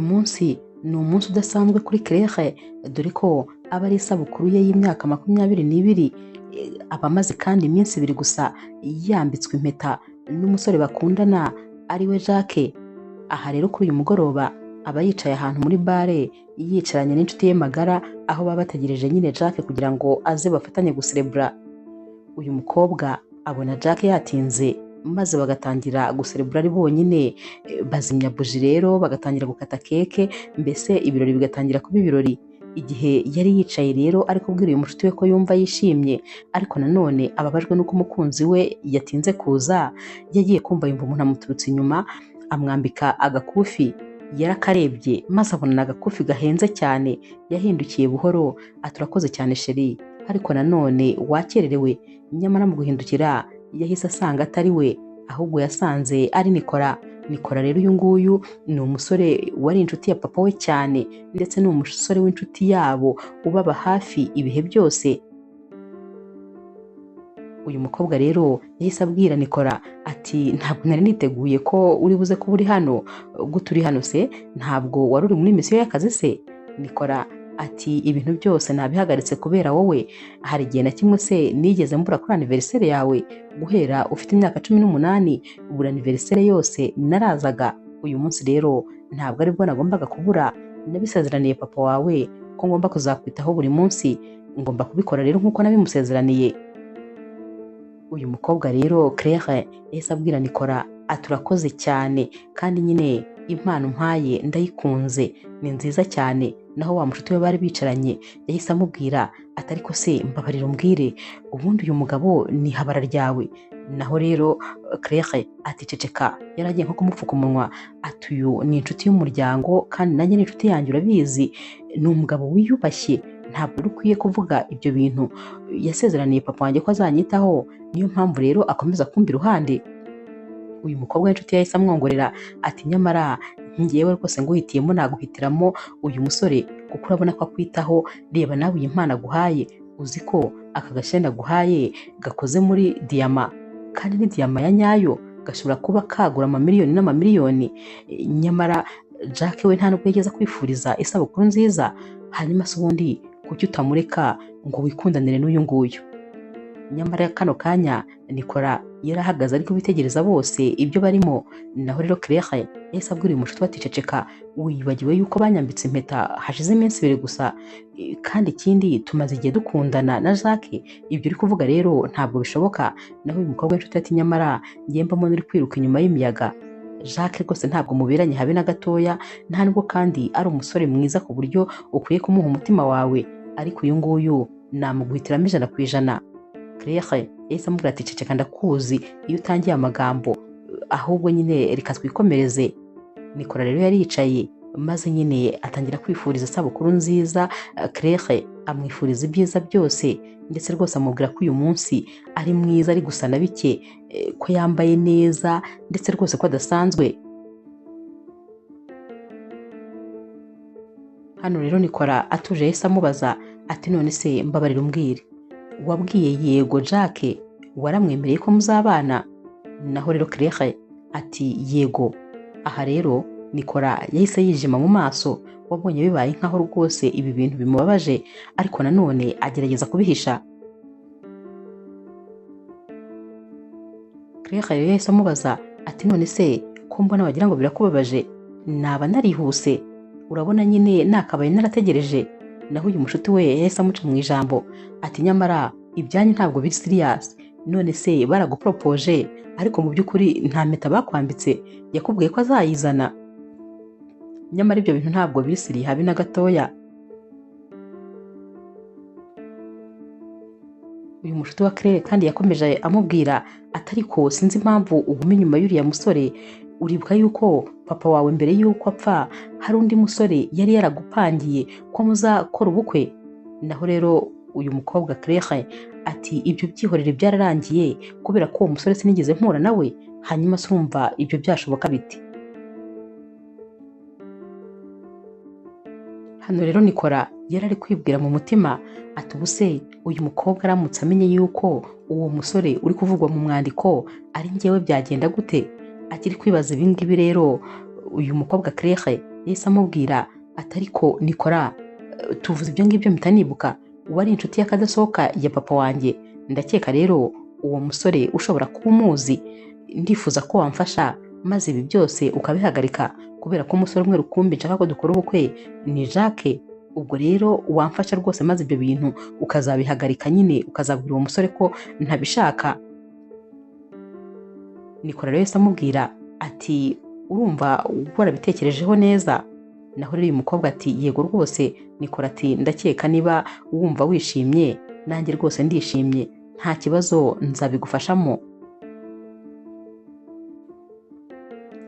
Uyu munsi ni umunsi udasanzwe kuri Claire, dore ko aba ari isabukuru ye y'imyaka 22. Aba amaze kandi iminsi 2 gusa yambitswe impeta n'umusore bakundana ariwe Jacques. Aha rero kuri uyu mugoroba aba yicaye ahantu muri bare yicaranye n'inshuti ye magara, aho baba bategereje nyine Jacques kugira ngo aze bafatanye guserebura. Uyu mukobwa abona Jacques yatinze, maze bagatangira guserebura ari bonyine. Bazimya buji rero bagatangira gukata keke, mbese ibirori bigatangira kuba ibirori. Igihe yari yicaye rero ari kubwira uyu mushuti we ko yumva yishimye, ariko nanone ababajwe n'uko umukunzi we yatinze kuza, yagiye kumva yumva umuntu amuturutse inyuma amwambika agakufi. Yarakarebye maze abona agakufi gahenze cyane. Yahindukiye buhoro ati: "Urakoze cyane chéri, ariko nanone wakererewe." Nyamara mu guhindukira yahise asanga atari we, ahubwo yasanze ari Nikora. Nikora rero uyu nguyu ni umusore wari inshuti ya papa we cyane, ndetse ni umusore w'inshuti yabo ubaba hafi ibihe byose. Uyu mukobwa rero yahise abwira Nikora ati: "Ntabwo nari niteguye ko uri buze kuba uri hano. Gute uri hano se? Ntabwo wari uri muri misiyo y'akazi se?" Nikora ati: "Ibintu byose nabihagaritse kubera wowe. Hari igihe na kimwe se nigeze mbura kuri anniversaire yawe? Guhera ufite imyaka 18, buri anniversaire yose narazaga. Uyu munsi rero ntabwo aribwo nagombaga kubura. Nabisezeraniye papa wawe ko ngomba kuzakwitaho buri munsi, ngomba kubikora rero nk'uko nabimusezeraniye." Uyu mukobwa rero Claire yahise abwira Nikora ati: "Urakoze cyane, kandi nyine impano mpaye ndayikunze, ni nziza cyane." Naho wa mushuti we bari bicaranye yahise amubwira ati: "Ariko se mbabarira umbwire, ubundi uyu mugabo ni habara ryawe?" Naho rero Claire ati: "Ceceka." Yari agiye nko kumupfuka umunwa, ati: "Uyu ni inshuti y'umuryango kandi nanjye ni inshuti yanjye, urabizi, ni umugabo wiyubashye, ntabwo uri ukwiye kuvuga ibyo bintu. Yasezeraniye papa wanjye ko azanyitaho, niyo mpamvu rero akomeza kumva iruhande." Uyu mukobwa w'inshuti yahise amwongorera ati: "Nyamara ngewe rwose nguhitiyemo naguhitiramo uyu musore, kuko urabona ko akwitaho. Reba nawe iyi mpano aguhaye. Uzi ko aka gashenda aguhaye gakoze muri diyama, kandi ni diyama ya nyayo, gashobora kuba kagura amamiliyoni n'amamiliyoni. Nyamara Jack we nta nubwo yigeze kwifuriza isabukuru nziza. Hanyuma se ubundi kuki utamureka ngo wikundanire n'uyu nguyu?" Nyamara kano kanya Nikora yarahagaze ariko bitegereza bose ibyo barimo. Naho rero Claire yahise abwira uyu mushuti we ati: "Ceceka, wibagiwe yuko banyambitse impeta hashize iminsi 2 gusa? Kandi ikindi tumaze igihe dukundana na Jacques. Ibyo uri kuvuga rero ntabwo bishoboka." Naho uyu mukobwa w'inshuti ati: "Nyamara ngiye mbamo uri kwiruka inyuma y'imiyaga. Jacques rwose ntabwo muberanye habe na gatoya, nta nubwo kandi ari umusore mwiza ku buryo ukwiye kumuha umutima wawe, ariko uyu nguyu namuguhitiramo 100%." Claire yahise amubwira ati: "Ceceka, ndakuzi iyo utangiye amagambo, ahubwo nyine reka twikomereze." Nikora rero yari yicaye maze nyine atangira kwifuriza isabukuru nziza Claire, amwifuriza ibyiza byose, ndetse rwose amubwira ko uyu munsi ari mwiza, ari gusa na bike, ko yambaye neza, ndetse rwose ko adasanzwe. Hano rero Nikora atuje yahise amubaza ati: "None se mbabarira umbwire, wabwiye yego Jacques? Waramwemereye ko muzabana?" Naho rero Claire ati: "Yego." Aha rero Nikora yahise yijima mu maso, wabonye bibaye nkaho rwose ibi bintu bimubabaje, ariko nanone agerageza kubihisha. Claire rero yahise amubaza ati: "None se ko mbona wagira ngo birakubabaje, naba narihuse? Urabona nyine nakabaye narategereje?" Naho uyu mushuti we yahise amuca mu ijambo ati: "Nyamara ibyanyu ntabwo biri serious. None se baraguporopoje, ariko mu by'ukuri nta mpeta bakwambitse, yakubwiye ko azayizana. Nyamara ibyo bintu ntabwo biri serious habe na gatoya." Uyu mushuti wa Claire kandi yakomeje amubwira ati: "Ariko sinzi impamvu uguma inyuma y'uriya musore. Uribuka yuko papa wawe mbere y'uko apfa hari undi musore yari yaragupangiye ko muzakora ubukwe?" Naho rero uyu mukobwa Claire ati: "Ibyo byihorere, byararangiye, kubera ko uwo musore sinigeze mpura nawe. Hanyuma se urumva ibyo byashoboka bite?" Hano rero Nikora yari ari kwibwira mu mutima ati: "Ubu se uyu mukobwa aramutse amenye yuko uwo musore uri kuvugwa mu mwandiko ari njyewe, byagenda gute?" Akiri kwibaza ibi ngibi rero, uyu mukobwa Claire Yahise amubwira ati ariko Nikora, tuvuze ibyo ngibyo mpita nibuka wari inshuti y'akadasohoka ya papa wanjye, ndakeka rero uwo musore ushobora kuba umuzi, ndifuza ko wamfasha maze ibi byose ukabihagarika, kubera ko umusore umwe rukumbi nshaka ko dukora ubukwe ni Jacques. Ubwo rero wamfasha rwose maze ibyo bintu ukazabihagarika nyine, ukazabwira uwo musore ko ntabishaka. Nikora rero yahise amubwira ati urumva warabitekerejeho neza? Naho rero uyu mukobwa ati yego rwose. Nikora ati ndakeka niba wumva wishimye nanjye rwose ndishimye, nta kibazo nzabigufashamo.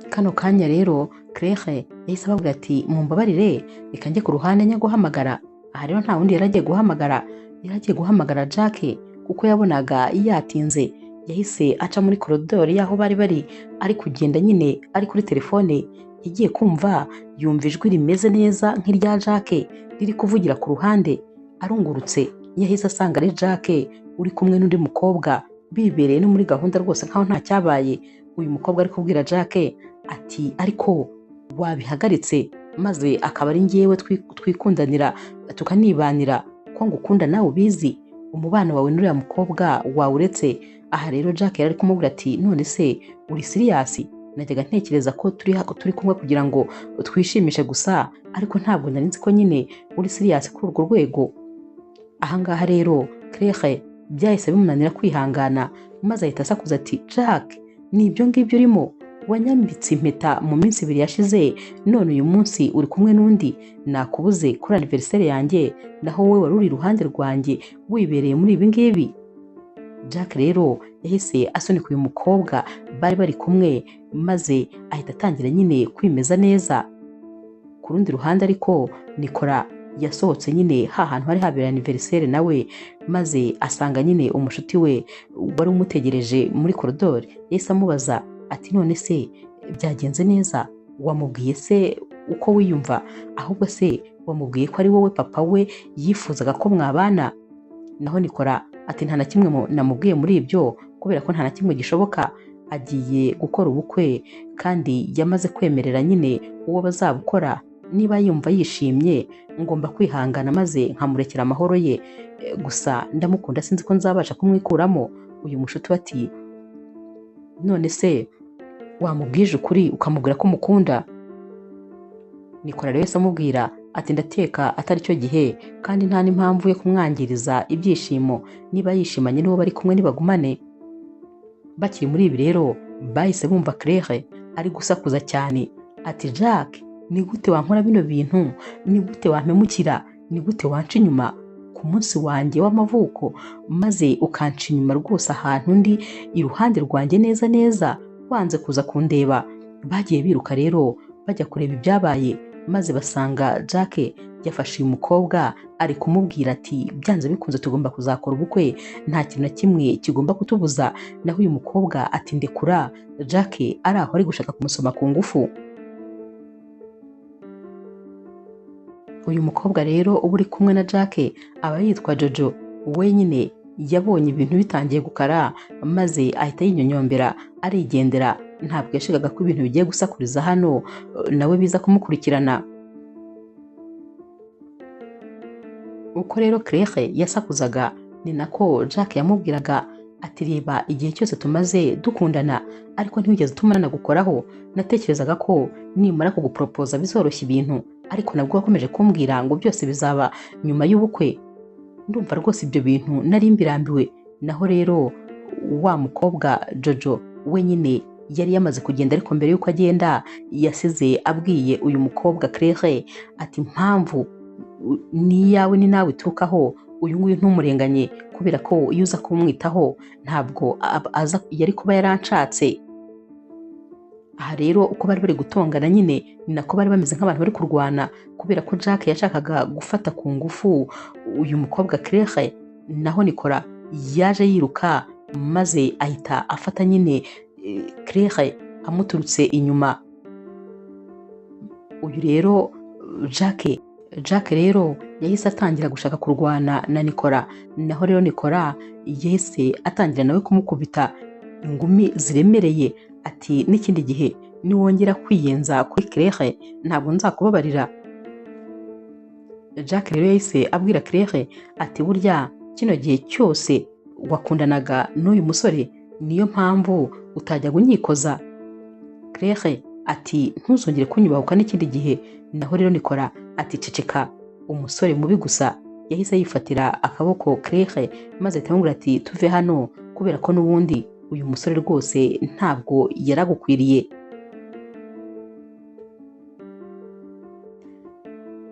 Kano kanya rero Claire yahise ababwira ati mumbabarire reka njye ku ruhande njya guhamagara. Aha rero nta wundi yari agiye guhamagara, yari agiye guhamagara Jacques kuko yabonaga yatinze. Yahise aca muri koridori y'aho bari bari ari kugenda nyine ari kuri telefone, yagiye kumva yumva ijwi rimeze neza nk'irya Jacques riri kuvugira ku ruhande. Arungurutse yahise asanga ari Jacques uri kumwe n'undi mukobwa bibereye no muri gahunda rwose nkaho nta cyabaye. Uyu mukobwa ari kubwira Jacques ati ariko wabihagaritse maze akaba ari njyewe twikundanira tukanibanira, ko ngukunda nawe ubizi, umubano wawe n'uriya mukobwa wawuretse. Aha rero Jacques yari ari kumubwira ati none se uri siriyasi? Najyaga ntekereza ko turi kumwe kugira ngo twishimishe gusa, ariko ntabwo nari nzi ko nyine uri siriyasi kuri urwo rwego. Aha ngaha rero Claire byahise bimunanira kwihangana, maze ahita asakuza ati Jacques, ni ibyo ngibyo urimo? Wanyambitse impeta mu minsi ibiri yashize, none uyu munsi uri kumwe n'undi, nakubuze kuri anniversaire yanjye, naho wowe wari uri iruhande rwanjye wibereye muri ibi ngibi. Jack rero yahise asunika uyu mukobwa bari bari kumwe, maze ahita atangira nyine kwimeza neza. Ku rundi ruhande ariko Nikora yasohotse nyine ha hantu hari habereye anniversaire nawe, maze asanga nyine umushuti we wari umutegereje muri koridori. Yahise amubaza ati none se byagenze neza? Wamubwiye se uko wiyumva? Ahubwo se wamubwiye ko ari wowe papa we yifuzaga ko mwabana? Naho Nikora ati nta na kimwe namubwiye muri ibyo, kubera ko nta na kimwe gishoboka, agiye gukora ubukwe kandi yamaze kwemerera nyine uwo bazabukora, niba yumva yishimye ngomba kwihangana maze nkamurekera amahoro ye, gusa ndamukunda sinzi ko nzabasha kumwikuramo. Uyu mushuti we ati none se wamubwije ukuri ukamubwira ko umukunda? Nikora rero yahise amubwira ati ndateka atari cyo gihe, kandi nta n'impamvu yo kumwangiriza ibyishimo, niba yishimanye n'uwo bari kumwe nibagumane. Bakiri muri ibi rero bahise bumva Claire ari gusakuza cyane ati Jacques, ni gute wankora bino bintu? Ni gute wampemukira? Ni gute wanca inyuma ku munsi wanjye w'amavuko, maze ukanca inyuma rwose ahantu ndi iruhande rwanjye neza neza, wanze kuza kundeba? Bagiye biruka rero bajya kureba ibyabaye, maze basanga Jacques yafashe uyu mukobwa ari kumubwira ati byanze bikunze tugomba kuzakora ubukwe, nta kintu na kimwe kigomba kutubuza. Naho uyu mukobwa ati ndekura. Jacques ari aho ari gushaka kumusoma ku ngufu. Uyu mukobwa rero uba uri kumwe na Jacques aba yitwa Jojo, wenyine yabonye ibintu bitangiye gukara maze ahita yinyonyombera arigendera. Ntabwo yashakaga ko ibintu bigiye gusakuriza hano nawe biza kumukurikirana. Uko rero Claire yasakuzaga ni nako Jacques yamubwiraga ati reba igihe cyose tumaze dukundana ariko ntiwigeze utumana gukoraho, natekerezaga ko nimara kuguporopoza bizoroshya ibintu, ariko nabwo wakomeje kumbwira ngo byose bizaba nyuma y'ubukwe, ndumva rwose ibyo bintu nari mbirambiwe. Naho rero wa mukobwa Jojo wenyine yari yamaze kugenda, ariko mbere y'uko agenda yasize abwiye uyu mukobwa Claire ati impamvu ni iyawe ni nawe iturukaho, uyu nguyu ntumurenganye, kubera ko iyo uza kumwitaho ntabwo yari kuba yaranshatse. Aha rero uko bari bari gutongana nyine ni nako bari bameze nk'abantu bari kurwana, kubera ko Jacques yashakaga gufata ku ngufu uyu mukobwa Claire. Naho Nikora yaje yiruka maze ahita afata nyine Claire amuturutse inyuma. Uyu rero Jacques rero yahise atangira gushaka kurwana na Nikora. Naho rero Nikora yahise atangira nawe kumukubita ingumi ziremereye ati n'ikindi gihe Niwongera kwiyenza kuri Claire ntabwo nzakubabarira. Jack rero yahise abwira Claire ati burya kino gihe cyose wakundanaga n'uyu musore, niyo mpamvu utajya kunyikoza. Claire ati ntuzongere kunyubahuka n'ikindi gihe. Naho rero Nikora ati ceceka, umusore mubi gusa. Yahise yifatira akaboko Claire maze ahita amubwira ati tuve hano, kubera ko n'ubundi uyu musore rwose ntabwo yaragukwiriye.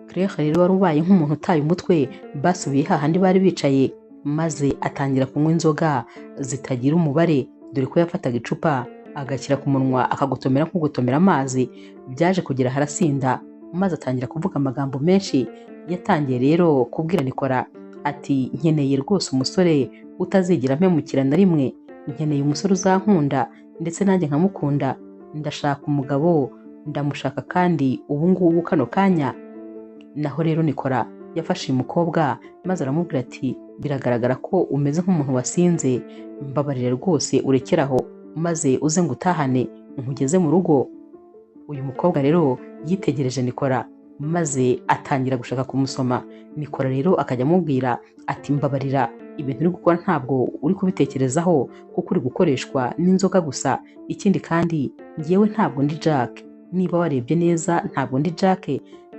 Claire rero wari ubaye nk'umuntu utaye umutwe, basubiye hahandi bari bicaye maze atangira kunywa inzoga zitagira umubare, dore ko yafataga icupa agashyira ku munwa akagotomera nk'ugotomera amazi. Byaje kugera harasinda maze atangira kuvuga amagambo menshi. Yatangiye rero kubwira Nikora ati nkeneye rwose umusore utazigera mpemukira na rimwe, nkeneye umusore uzankunda ndetse nanjye nkamukunda, ndashaka umugabo, ndamushaka kandi ubu ngubu kano kanya. Naho rero Nikora yafashe uyu mukobwa maze aramubwira ati biragaragara ko umeze nk'umuntu wasinze, mbabarire rwose urekeraho maze uze ngutahane nkugeze mu rugo. Uyu mukobwa rero yitegereje Nikora maze atangira gushaka kumusoma. Nikora rero akajya amubwira ati mbabarira, ibintu uri gukora ntabwo uri kubitekerezaho kuko uri gukoreshwa n'inzoga gusa. Ikindi kandi njyewe ntabwo ndi Jack, niba warebye neza ntabwo ndi Jack.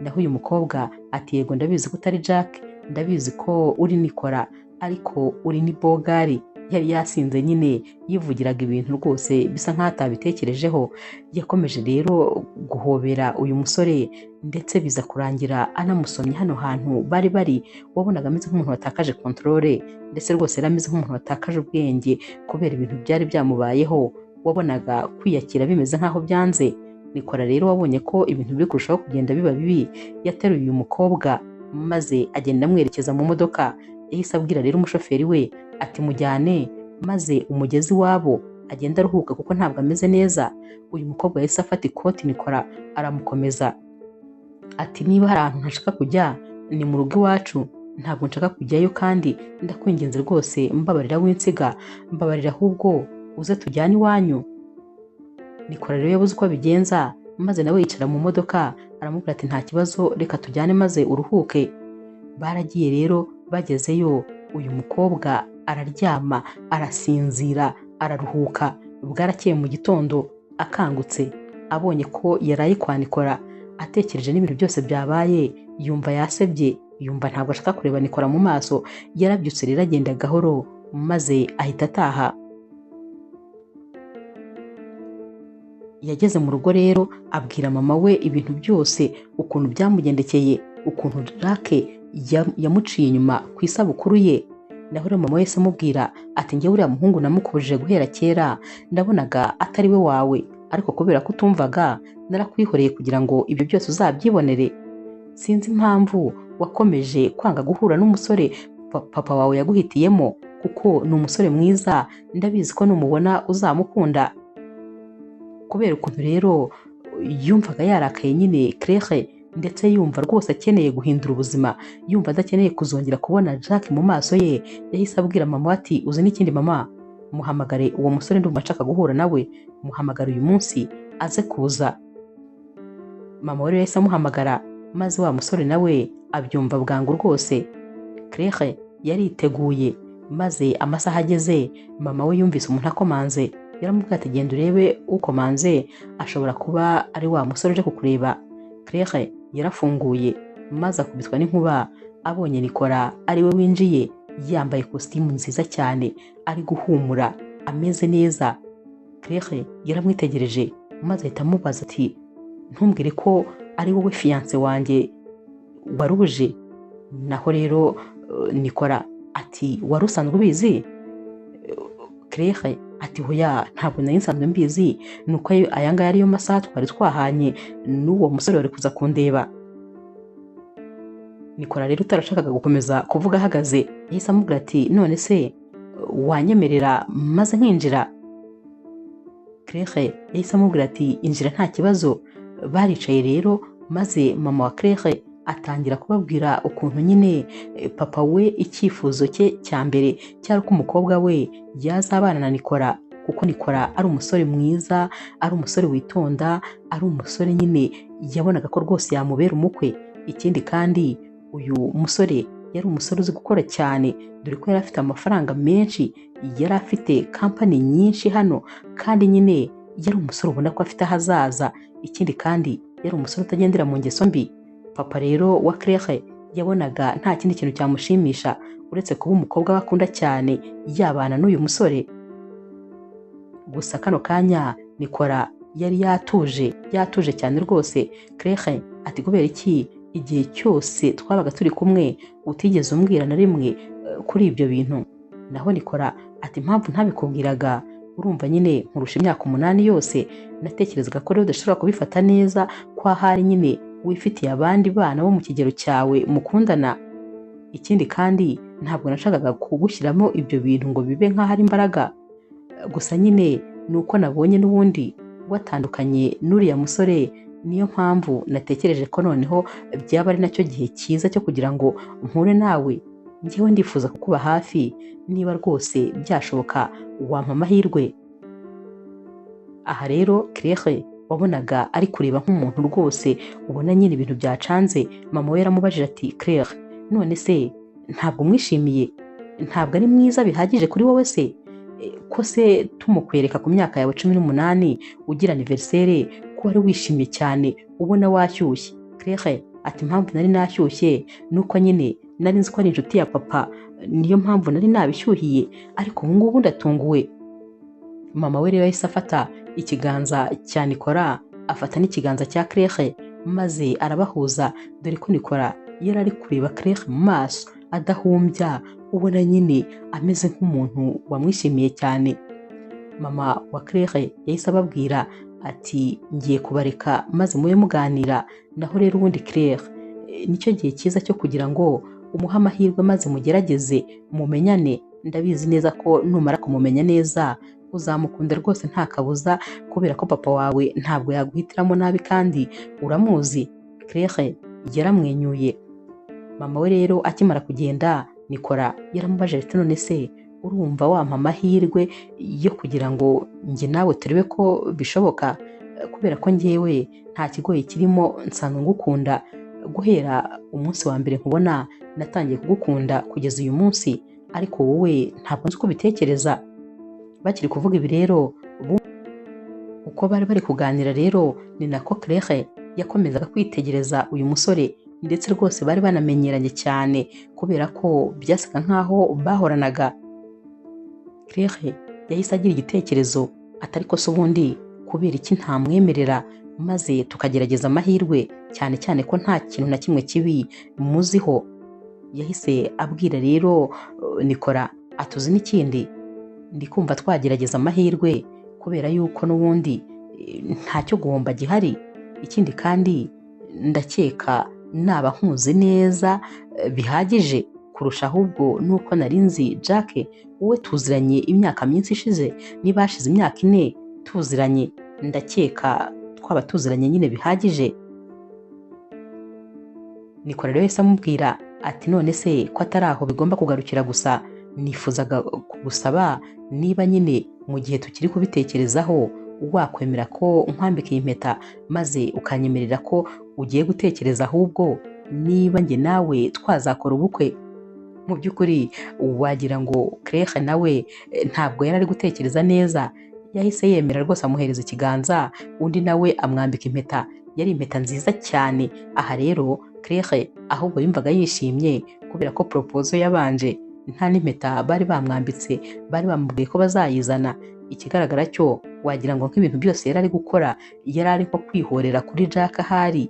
Naho uyu mukobwa ati yego ndabizi ko utari Jack, ndabizi ko uri Nikora, ariko uri ni Bogari. Yari yasinze nyine, yivugiraga ibintu rwose bisa nkaho atabitekerejeho. Yakomeje rero guhobera uyu musore ndetse biza kurangira anamusomye hano hantu bari bari. Wabonaga ameze nk'umuntu watakaje controle, ndetse rwose yari ameze nk'umuntu watakaje ubwenge kubera ibintu byari byamubayeho. Wabonaga kwiyakira bimeze nkaho byanze. Nikora rero wabonye ko ibintu biri kurushaho kugenda biba bibi, yateruye uyu mukobwa maze agenda amwerekeza mu modoka. Yahise abwira rero umushoferi we ati mujyane maze umugezi wabo agenda aruhuka kuko ntabwo ameze neza. Uyu mukobwa yahise afata ikoti Nikora aramukomeza ati niba hari ahantu ntashaka kujya ni mu rugo iwacu, ntabwo nshaka kujyayo kandi ndakwinginze rwose mbabarira w'insiga, mbabarira ahubwo uze tujyane iwanyu. Nikora rero yabuze uko abigenza maze nawe yicara mu modoka aramubwira ati nta kibazo reka tujyane maze uruhuke. Baragiye rero, bagezeyo uyu mukobwa araryama arasinzira araruhuka. Bwarakeye mu gitondo akangutse abonye ko yaraye kwa Nikora, atekereje n'ibintu byose byabaye yumva yasebye, yumva ntabwo ashaka kureba Nikora mu maso. Yarabyutse rero agenda gahoro maze ahita ataha. Yageze mu rugo rero abwira mama we ibintu byose ukuntu byamugendekeye, ukuntu Jack yamuciye inyuma ku isabukuru ye. Naho rero mama we yahise amubwira ati njyewe uriya muhungu namukubujije guhera kera, ndabonaga atari we wawe, ariko kubera ko utumvaga narakwihoreye kugira ngo ibyo byose uzabyibonere. Sinzi impamvu wakomeje kwanga guhura n'umusore papa wawe yaguhitiyemo, kuko ni umusore mwiza, ndabizi ko numubona uzamukunda. Kubera ukuntu rero yumvaga yarakaye nyine Claire, ndetse yumva rwose akeneye guhindura ubuzima, yumva adakeneye kuzongera kubona Jack mu maso ye, yahise abwira mama ati uzi n'ikindi mama, muhamagare uwo musore ndumva nshaka guhura nawe, muhamagare uyu munsi aze kuza. Mama we rero yahise amuhamagara maze wa musore nawe abyumva bwangu rwose. Claire yariteguye maze amasaha ageze mama we yumvise umuntu akomanze, yaramubwiye ati genda urebe ukomanze ashobora kuba ari wa musore uje kukureba. Claire yarafunguye maze akubitwa n'inkuba abonye Nikora ari we winjiye, yambaye kositimu nziza cyane, ari guhumura ameze neza. Claire yaramwitegereje maze ahita amubaza ati ntumbwire ko ari wowe fiance wanjye waruje. Naho rero Nikora ati wari usanzwe ubizi? Claire ati hoya ntabwo nari nsanzwe mbizi, nuko aya ngaya ariyo masaha twari twahanye n'uwo musore wari kuza kundeba. Nikora rero utarashakaga gukomeza kuvuga ahagaze yahise amubwira ati none se wanyemerera maze nkinjira? Claire yahise amubwira ati injira nta kibazo. Baricaye rero maze mama wa Claire atangira kubabwira ukuntu nyine papa we icyifuzo cye cya mbere cyari ko umukobwa we yazabana na Nikora, Kuko Nikora ari umusore mwiza, ari umusore witonda, ari umusore nyine yabonaga ko rwose yamubera umukwe. Ikindi kandi uyu musore yari umusore uzi gukora cyane, dore ko yari afite amafaranga menshi, yari afite kampani nyinshi hano, kandi nyine yari umusore ubona ko afite ahazaza. Ikindi kandi yari umusore utagendera mu ngeso mbi. Papa rero wa Claire yabonaga nta kindi kintu cyamushimisha uretse kuba umukobwa we akunda cyane yabana n'uyu musore. Gusa kano kanya Nikora yari yatuje, yatuje cyane rwose. Claire ati kubera iki igihe cyose twabaga turi kumwe utigeze umbwira na rimwe kuri ibyo bintu? Naho Nikora ati impamvu ntabikubwiraga, urumva nyine nkurusha imyaka 8 yose, natekerezaga ko rero udashobora kubifata neza ko ahari nyine wifitiye abandi bana bo mu kigero cyawe mukundana. Ikindi kandi ntabwo nashakaga kugushyiramo ibyo bintu ngo bibe nk'aho ari imbaraga. Gusa nyine ni uko nabonye n'ubundi watandukanye n'uriya musore, niyo mpamvu natekereje ko noneho byaba ari nacyo gihe cyiza cyo kugira ngo mpure nawe. Njyewe ndifuza kukuba hafi, niba rwose byashoboka wampa amahirwe. Aha rero Claire wabonaga ari kureba nk'umuntu rwose ubona nyine ibintu byacanze. Mama we yaramubajije ati Claire, none se ntabwo umwishimiye? Ntabwo ari mwiza bihagije kuri wowe se? Ko se tumukwereka ku myaka yawe 18 ugira anniversaire ko wari wishimye cyane ubona washyushye? Claire ati impamvu nari nashyushye nuko nyine nari nzi ko ari inshuti ya papa, niyo mpamvu nari nabishyuhiye, ariko ubu ngubu ndatunguwe. Mama we rero yahise afata ikiganza cya Nikora, afata n'ikiganza cya Claire maze arabahuza, dore ko Nikora yari ari kureba Claire mu maso adahumbya, ubona nyine ameze nk'umuntu wamwishimiye cyane. Mama wa Claire yahise ababwira ati ngiye kubareka maze mube muganira, naho rero ubundi Claire nicyo gihe cyiza cyo kugira ngo umuhe amahirwe maze mugerageze mumenyane. Ndabizi neza ko numara kumumenya neza uzamukunda rwose nta kabuza, kubera ko papa wawe ntabwo yaguhitiramo nabi kandi uramuzi. Claire yaramwenyuye. Mama we rero akimara kugenda, Nikora yaramubajije ati none se urumva wampa amahirwe yo kugira ngo njye nawe turebe ko bishoboka? Kubera ko njyewe nta kigoye kirimo, nsanzwe ngukunda guhera umunsi wa mbere nkubona, natangiye kugukunda kugeza uyu munsi, ariko wowe ntabwo nzi uko ubitekereza. Bakiri kuvuga ibi rero, uko bari bari kuganira rero ni nako Claire yakomezaga kwitegereza uyu musore, ndetse rwose bari banamenyeranye cyane kubera ko byasaga nkaho bahoranaga. Claire yahise agira igitekerezo atari ko se ubundi kubera iki ntamwemerera maze tukagerageza amahirwe, cyane cyane ko nta kintu na kimwe kibi muziho. Yahise abwira rero Nikora atuzi n'ikindi, ndi kumva twagerageza amahirwe kubera yuko n'ubundi ntacyo guhomba gihari. Ikindi kandi ndakeka naba nkuzi neza bihagije kurusha ahubwo nuko nari nzi Jack, wowe tuziranye imyaka myinshi ishize, niba hashize imyaka 4 tuziranye, ndakeka twaba tuziranye nyine bihagije. Nikora rero yahise amubwira ati none se ko atari aho bigomba kugarukira gusa, nifuzaga kugusaba niba nyine mu gihe tukiri kubitekerezaho wakwemera ko nkwambika iyi mpeta maze ukanyemerera ko ugiye gutekereza ahubwo niba njye nawe twazakora ubukwe. Mu by'ukuri wagira ngo Claire nawe ntabwo yari ari gutekereza neza, yahise yemera rwose amuhereza ikiganza, undi nawe amwambika impeta. Yari impeta nziza cyane. Aha rero Claire ahubwo yumvaga yishimye kubera ko proposal yabanje nta n'impeta bari bamwambitse, bari bamubwiye ko bazayizana. Ikigaragara cyo wagira ngo nk'ibintu byose yari ari gukora yari ari nko kwihorera kuri Jack ahari.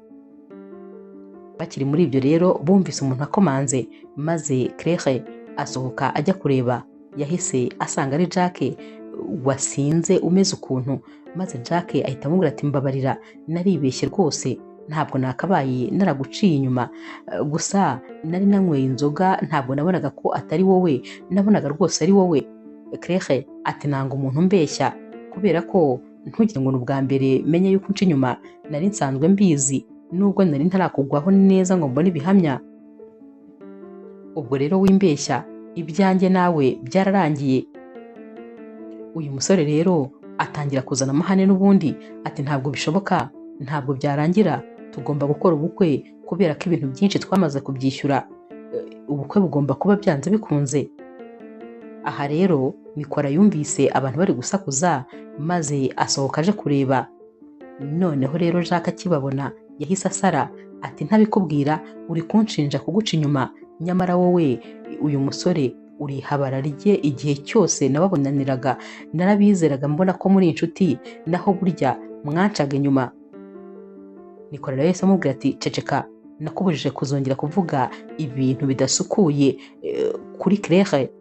Bakiri muri ibyo rero bumvise umuntu akomanze, maze Claire asohoka ajya kureba. Yahise asanga ari Jack wasinze umeze ukuntu, maze Jack ahita amubwira ati mbabarira naribeshye rwose, ntabwo nakabaye naraguciye inyuma, gusa nari nanyweye inzoga ntabwo nabonaga ko atari wowe, nabonaga rwose ari wowe. Claire ati nanga umuntu umbeshya, kubera ko ntugire ngo ni ubwa mbere menye yuko unca inyuma, nari nsanzwe mbizi nubwo nari ntarakugwaho neza ngo mbone ibihamya. Ubwo rero wimbeshya, ibyanjye nawe byararangiye. Uyu musore rero atangira kuzana amahane n'ubundi, ati ntabwo bishoboka, ntabwo byarangira, tugomba gukora ubukwe kubera ko ibintu byinshi twamaze kubyishyura, ubukwe bugomba kuba byanze bikunze. Aha rero Nikora yumvise abantu bari gusakuza maze asohoka aje kureba. Noneho rero Jacques akibabona yahise asara, ati ntabikubwira uri kunshinja kuguca inyuma, nyamara wowe uyu musore uri habara rye, igihe cyose nababonaniraga narabizeraga mbona ko muri inshuti, naho burya mwancaga inyuma. Nikora rero yahise amubwira ati ceceka, nakubujije kuzongera kuvuga ibintu bidasukuye kuri Claire.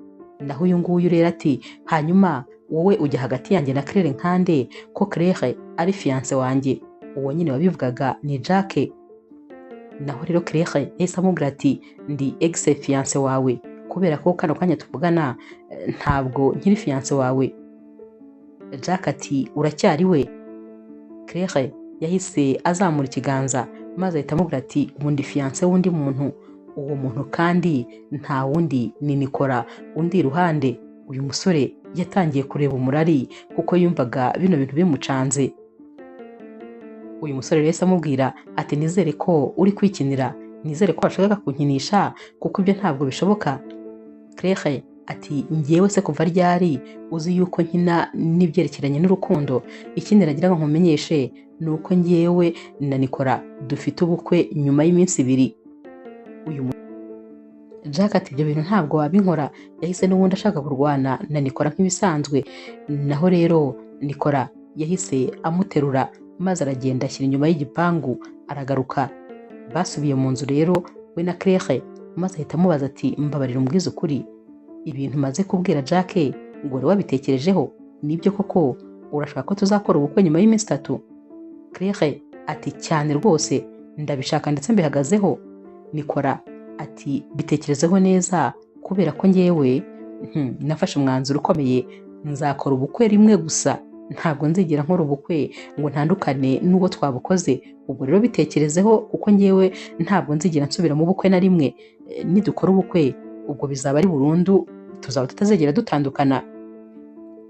Naho uyu nguyu rero ati hanyuma wowe ujya hagati yanjye na Claire nkande ko Claire ari fiance wanjye. Uwo nyine wabivugaga ni Jacques. Naho rero Claire yahise amubwira ati ndi ex fiance wawe, kubera ko kano kanya tuvugana ntabwo nkiri fiance wawe. Jacques ati uracyari we. Claire yahise azamura ikiganza maze ahita amubwira ati ubu ndi fiance w'undi muntu, uwo muntu kandi nta wundi ni Nikora undi iruhande. Uyu musore yatangiye kureba umurari kuko yumvaga bino bintu bimucanze. Uyu musore rero yahise amubwira ati nizere ko uri kwikinira, nizere ko washakaga kunkinisha kuko ibyo ntabwo bishoboka. Claire ati njyewe se kuva ryari uzi yuko nkina n'ibyerekeranye n'urukundo? Ikindi nagira ngo nkumenyeshe ni uko njyewe na Nikora dufite ubukwe nyuma y'iminsi 2. Uyu Jack ati ibyo bintu ntabwo wabinkora. Yahise n'ubundi ashaka kurwana na Nikora nk'ibisanzwe. Naho rero Nikora yahise amuterura maze aragenda ashyira inyuma y'igipangu aragaruka. Basubiye mu nzu rero we na Claire, maze ahita amubaza ati mbabarira umbwize ukuri, ibintu maze kubwira Jack ngo wari wabitekerejeho nibyo koko? Urashaka ko tuzakora ubukwe nyuma y'iminsi 3? Claire ati cyane rwose ndabishaka ndetse mbihagazeho. Nikora ati bitekerezeho neza kubera ko njyewe nafashe umwanzuro ukomeye, nzakora ubukwe rimwe gusa, ntabwo nzigera nkora ubukwe ngo ntandukane n'uwo twabukoze. Ubwo rero bitekerezeho kuko njyewe ntabwo nzigera nsubira mu bukwe na rimwe, nidukora ubukwe ubwo bizaba ari burundu, tuzaba tutazigera dutandukana.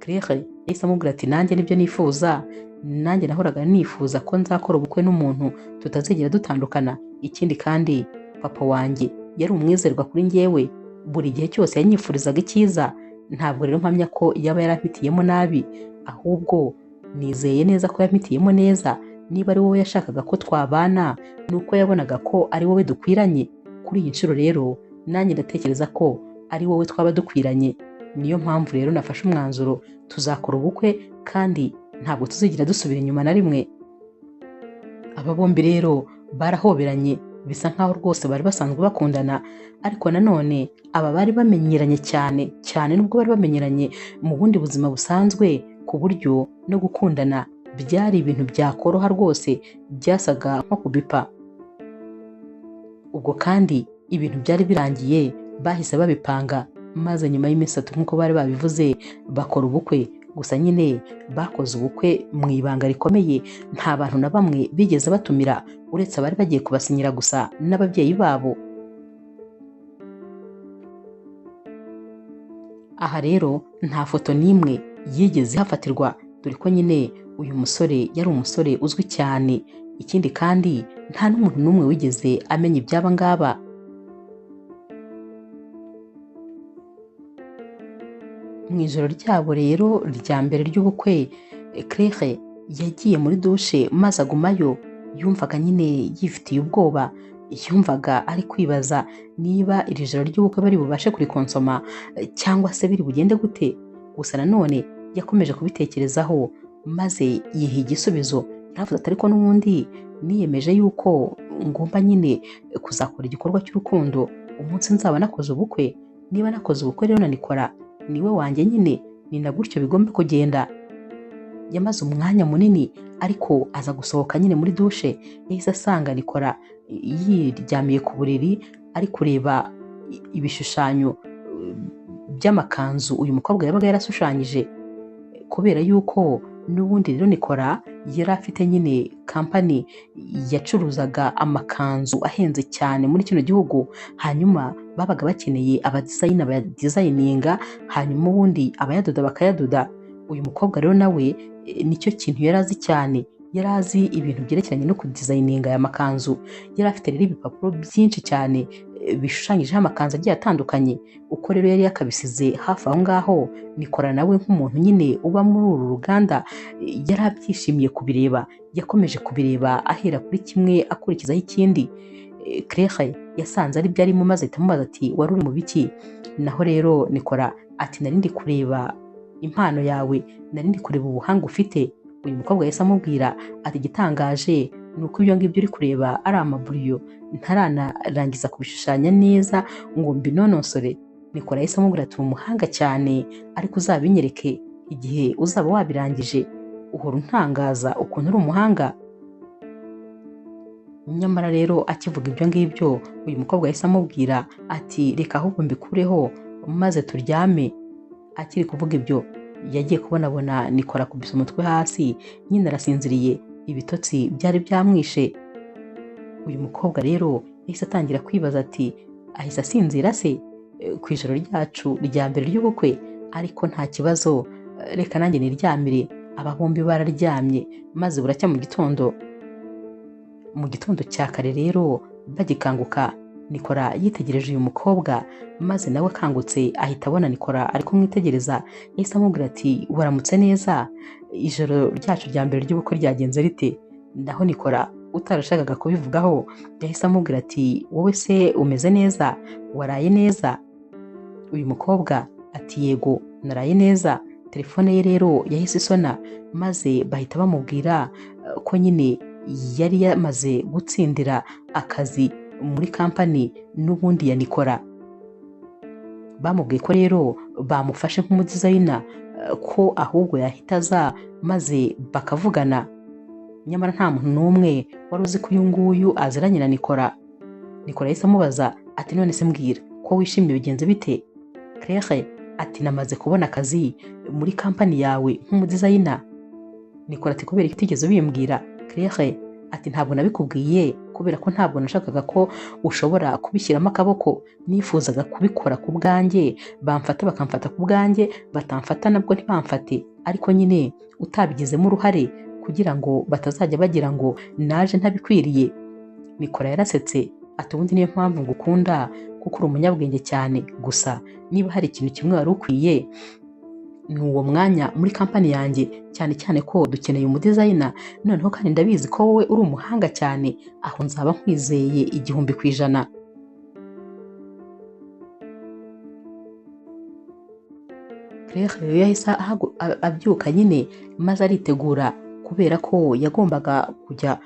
Claire yahise amubwira ati nanjye nibyo nifuza, nanjye nahoraga nifuza ko nzakora ubukwe n'umuntu tutazigera dutandukana. Ikindi kandi papa wanjye yari umwizerwa kuri njyewe, buri gihe cyose yanyifurizaga icyiza, ntabwo rero mpamya ko yaba yarampitiyemo nabi, ahubwo nizeye neza ko yampitiyemo neza. Niba ari wowe yashakaga ko twabana ni uko yabonaga ko ari wowe dukwiranye. Kuri iyi nshuro rero nanjye ndatekereza ko ari wowe twaba dukwiranye, niyo mpamvu rero nafashe umwanzuro, tuzakora ubukwe kandi ntabwo tuzigira dusubira inyuma na rimwe. Aba bombi rero barahoberanye bisa nkaho rwose bari basanzwe bakundana, ariko nanone aba bari bamenyeranye cyane cyane nubwo bari bamenyeranye mu bundi buzima busanzwe, ku buryo no gukundana byari ibintu byakoroha rwose, byasaga nko kubipa. Ubwo kandi ibintu byari birangiye bahise babipanga, maze nyuma y'iminsi 3 nk'uko bari babivuze bakora ubukwe. Gusa nyine bakoze ubukwe mu ibanga rikomeye, nta bantu na bamwe bigeze batumira uretse abari bagiye kubasinyira gusa n'ababyeyi babo. Aha rero nta foto n'imwe yigeze ihafatirwa, dore ko nyine uyu musore yari umusore uzwi cyane. Ikindi kandi nta n'umuntu n'umwe wigeze amenya iby'aba ngaba. Mu ijoro ryabo rero rya mbere ry'ubukwe, Claire yagiye muri dushe maze agumayo. Yumvaga nyine yifitiye ubwoba, yumvaga ari kwibaza niba iri joro ry'ubukwe bari bubashe kurikonsoma cyangwa se biri bugende gute. Gusa nanone yakomeje kubitekerezaho maze yiha igisubizo. Yaravuze ati ariko n'ubundi niyemeje yuko ngomba nyine kuzakora igikorwa cy'urukundo umunsi nzaba nakoze ubukwe. Niba nakoze ubukwe rero na Nikora niwe wanjye nyine, ni na gutyo bigomba kugenda. Yamaze umwanya munini ariko aza gusohoka nyine muri dushe, yahise asanga Nikora yiryamiye ku buriri ari kureba ibishushanyo by'amakanzu uyu mukobwa yabaga yarashushanyije. Kubera yuko n'ubundi rero Nikora yari afite nyine kampani yacuruzaga amakanzu ahenze cyane muri kino gihugu, hanyuma babaga bakeneye abadizayina bayadizayininga, hanyuma ubundi abayadoda bakayadoda. Uyu mukobwa rero nawe nicyo kintu yari azi cyane, yari azi ibintu byerekeranye no kudizayininga aya makanzu. Yari afite rero ibipapuro byinshi cyane bishushanyijeho amakanzu agiye atandukanye. Uko rero yari yakabisize hafi aho ngaho, Nikora nawe nk'umuntu nyine uba muri uru ruganda yari abyishimiye kubireba. Yakomeje kubireba ahera kuri kimwe akurikizaho ikindi. Claire yasanze ari byo arimo maze ahita amubaza ati wari uri mu biki? Naho rero Nikora ati nari ndi kureba impano yawe, nari ndi kureba ubuhanga ufite. Uyu mukobwa yahise amubwira ati igitangaje ni uko ibyo ngibyo uri kureba ari amaburiyo, ntaranarangiza kubishushanya neza ngo mbinonosore. Nikora yahise amubwira ati uri umuhanga cyane, ariko uzabinyereke igihe uzaba wabirangije, uhora untangaza ukuntu uri umuhanga. Nyamara rero akivuga ibyo ngibyo, uyu mukobwa yahise amubwira ati reka ahubwo mbikureho maze turyame. Akiri kuvuga ibyo yagiye kubonabona Nikora akubise umutwe hasi, nyine arasinziriye, ibitotsi byari byamwishe. Uyu mukobwa rero yahise atangira kwibaza ati ahise asinzira se ku ijoro ryacu rya mbere ry'ubukwe? Ariko nta kibazo, reka nanjye niryamire. Aba bombi bararyamye maze buracya mu gitondo. Mu gitondo cya kare rero bagikanguka, Nikora yitegereje uyu mukobwa maze nawe akangutse ahita abona Nikora ari kumwitegereza. Yahise amubwira ati waramutse neza, ijoro ryacu rya mbere ry'ubukwe ryagenze rite? Naho Nikora utarashakaga kubivugaho yahise amubwira ati wowe se umeze neza, waraye neza? Uyu mukobwa ati yego naraye neza. Telefone ye rero yahise isona maze bahita bamubwira ko nyine yari yamaze gutsindira akazi muri kampani n'ubundi ya Nikora. Bamubwiye ko rero bamufashe nk'umudizayina, ko ahubwo yahita aza maze bakavugana. Nyamara nta muntu n'umwe wari uzi ko uyu nguyu aziranye na Nikora. Nikora yahise amubaza ati none se mbwira ko wishimye bigenze bite? Claire ati namaze kubona akazi muri kampani yawe nk'umudizayina. Nikora ati kubera iki utigeze ubimbwira? Claire ati ntabwo nabikubwiye kubera ko ntabwo nashakaga ko ushobora kubishyiramo akaboko, nifuzaga kubikora ku bwanjye, bamfata bakamfata ku bwanjye, batamfata nabwo ntibamfate, ariko nyine utabigizemo uruhare kugira ngo batazajya bagira ngo naje ntabikwiriye. Nikora yarasetse ati ubundi niyo mpamvu ngukunda, kuko uri umunyabwenge cyane, gusa niba hari ikintu kimwe wari ukwiye ni uwo mwanya muri kampani yanjye, cyane cyane ko dukeneye umudizayina, noneho kandi ndabizi ko wowe uri umuhanga cyane, aho nzaba nkwizeye 1000%. Claire rero yahise abyuka nyine maze aritegura, kubera ko yagombaga kujya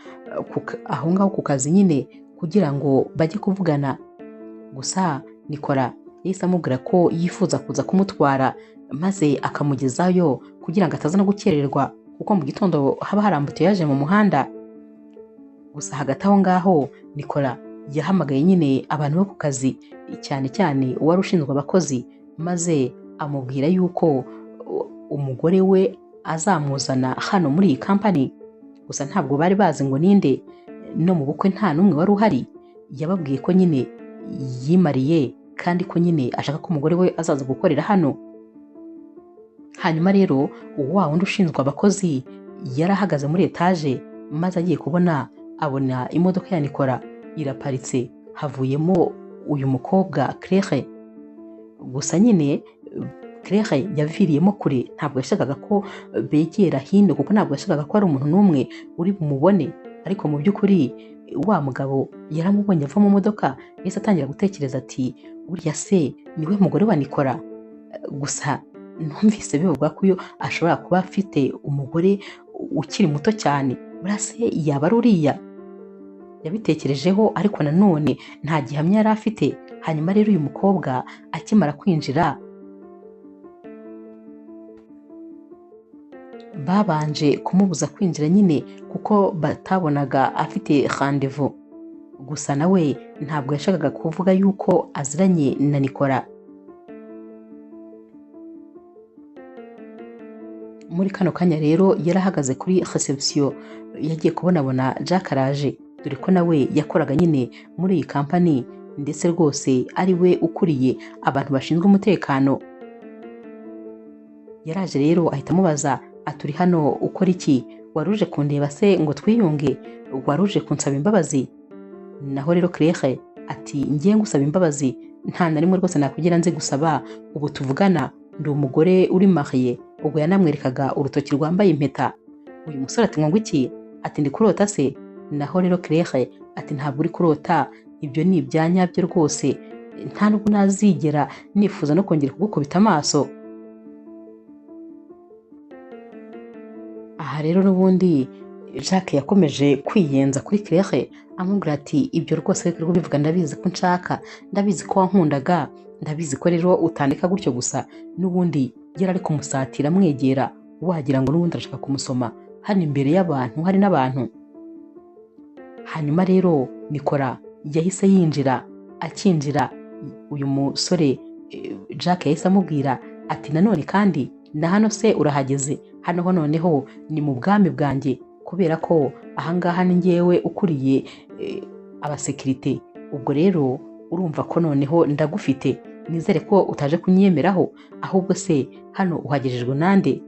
aho ngaho ku kazi nyine kugira ngo bajye kuvugana. Gusa Nikora yahise amubwira ko yifuza kuza kumutwara maze akamugezayo kugira ngo ataza no gukererwa, kuko mu gitondo haba hari ambutiyaje mu muhanda. Gusa hagati aho ngaho Nikora yahamagaye nyine abantu bo ku kazi, cyane cyane uwari ushinzwe abakozi, maze amubwira yuko umugore we azamuzana hano muri iyi kampani. Gusa ntabwo bari bazi ngo ninde, no mu bukwe nta n'umwe wari uhari. Yababwiye ko nyine yimariye kandi ko nyine ashaka ko umugore we azaza gukorera hano. Hanyuma rero wa wundi ushinzwe abakozi yari ahagaze muri etaje, maze agiye kubona abona imodoka ya Nikora iraparitse, havuyemo uyu mukobwa Claire. Gusa nyine Claire yaviriyemo kure, ntabwo yashakaga ko begera hino, kuko ntabwo yashakaga ko ari umuntu n'umwe uri bumubone. Ariko mu by'ukuri wa mugabo yaramubonye ava mu modoka, yahise atangira gutekereza ati uriya se niwe mugore wa Nikora? Gusa numvise bivugwa ko uyu ashobora kuba afite umugore ukiri muto cyane, buriya se yaba ari uriya? Yabitekerejeho ariko nanone nta gihamya yari afite. Hanyuma rero uyu mukobwa akimara kwinjira babanje kumubuza kwinjira nyine kuko batabonaga afite rendez-vous. Gusa nawe ntabwo yashakaga kuvuga yuko aziranye na Nikora. Muri kano kanya rero yarahagaze kuri reception, yagiye kubonabona Jack araje, dore ko nawe yakoraga nyine muri iyi kampani, ndetse rwose ari we ukuriye abantu bashinzwe umutekano. Yaraje rero ahita amubaza ati uri hano ukora iki? Waruje kundeba se ngo twiyunge? Waruje kunsaba imbabazi? Naho rero Claire ati ngiye ngusaba imbabazi, nta na rimwe rwose nakugira nze gusaba, ubu tuvugana ndi umugore uri mariye. Ubwo yanamwerekaga urutoki rwambaye impeta. Uyu musore ati ngo iki? Ati ndi kurota se? Naho rero Claire ati ntabwo uri kurota, ibyo ni ibyanyabyo rwose, nta nubwo nazigera nifuza no kongera kugukubita amaso. Aha rero n'ubundi Jacques yakomeje kwiyenza kuri Claire amubwira ati ibyo rwose rero bivuga, ndabizi ko nshaka, ndabizi ko wankundaga, ndabizi ko rero utandika gutyo gusa. N'ubundi yari ari kumusatira amwegera, wagira ngo n'ubundi arashaka kumusoma hano imbere y'abantu, hari n'abantu. Hanyuma rero Nicolas yahise yinjira, akinjira uyu musore Jacques yahise amubwira ati nanone kandi na hano se urahageze, hano ho noneho ni mu bwami bwanjye, kubera ko ahangaha ni njyewe ukuriye abasekirite, ubwo rero urumva ko noneho ndagufite, nizere ko utaje kunyemeraho, ahubwo se hano uhagejejwe nande?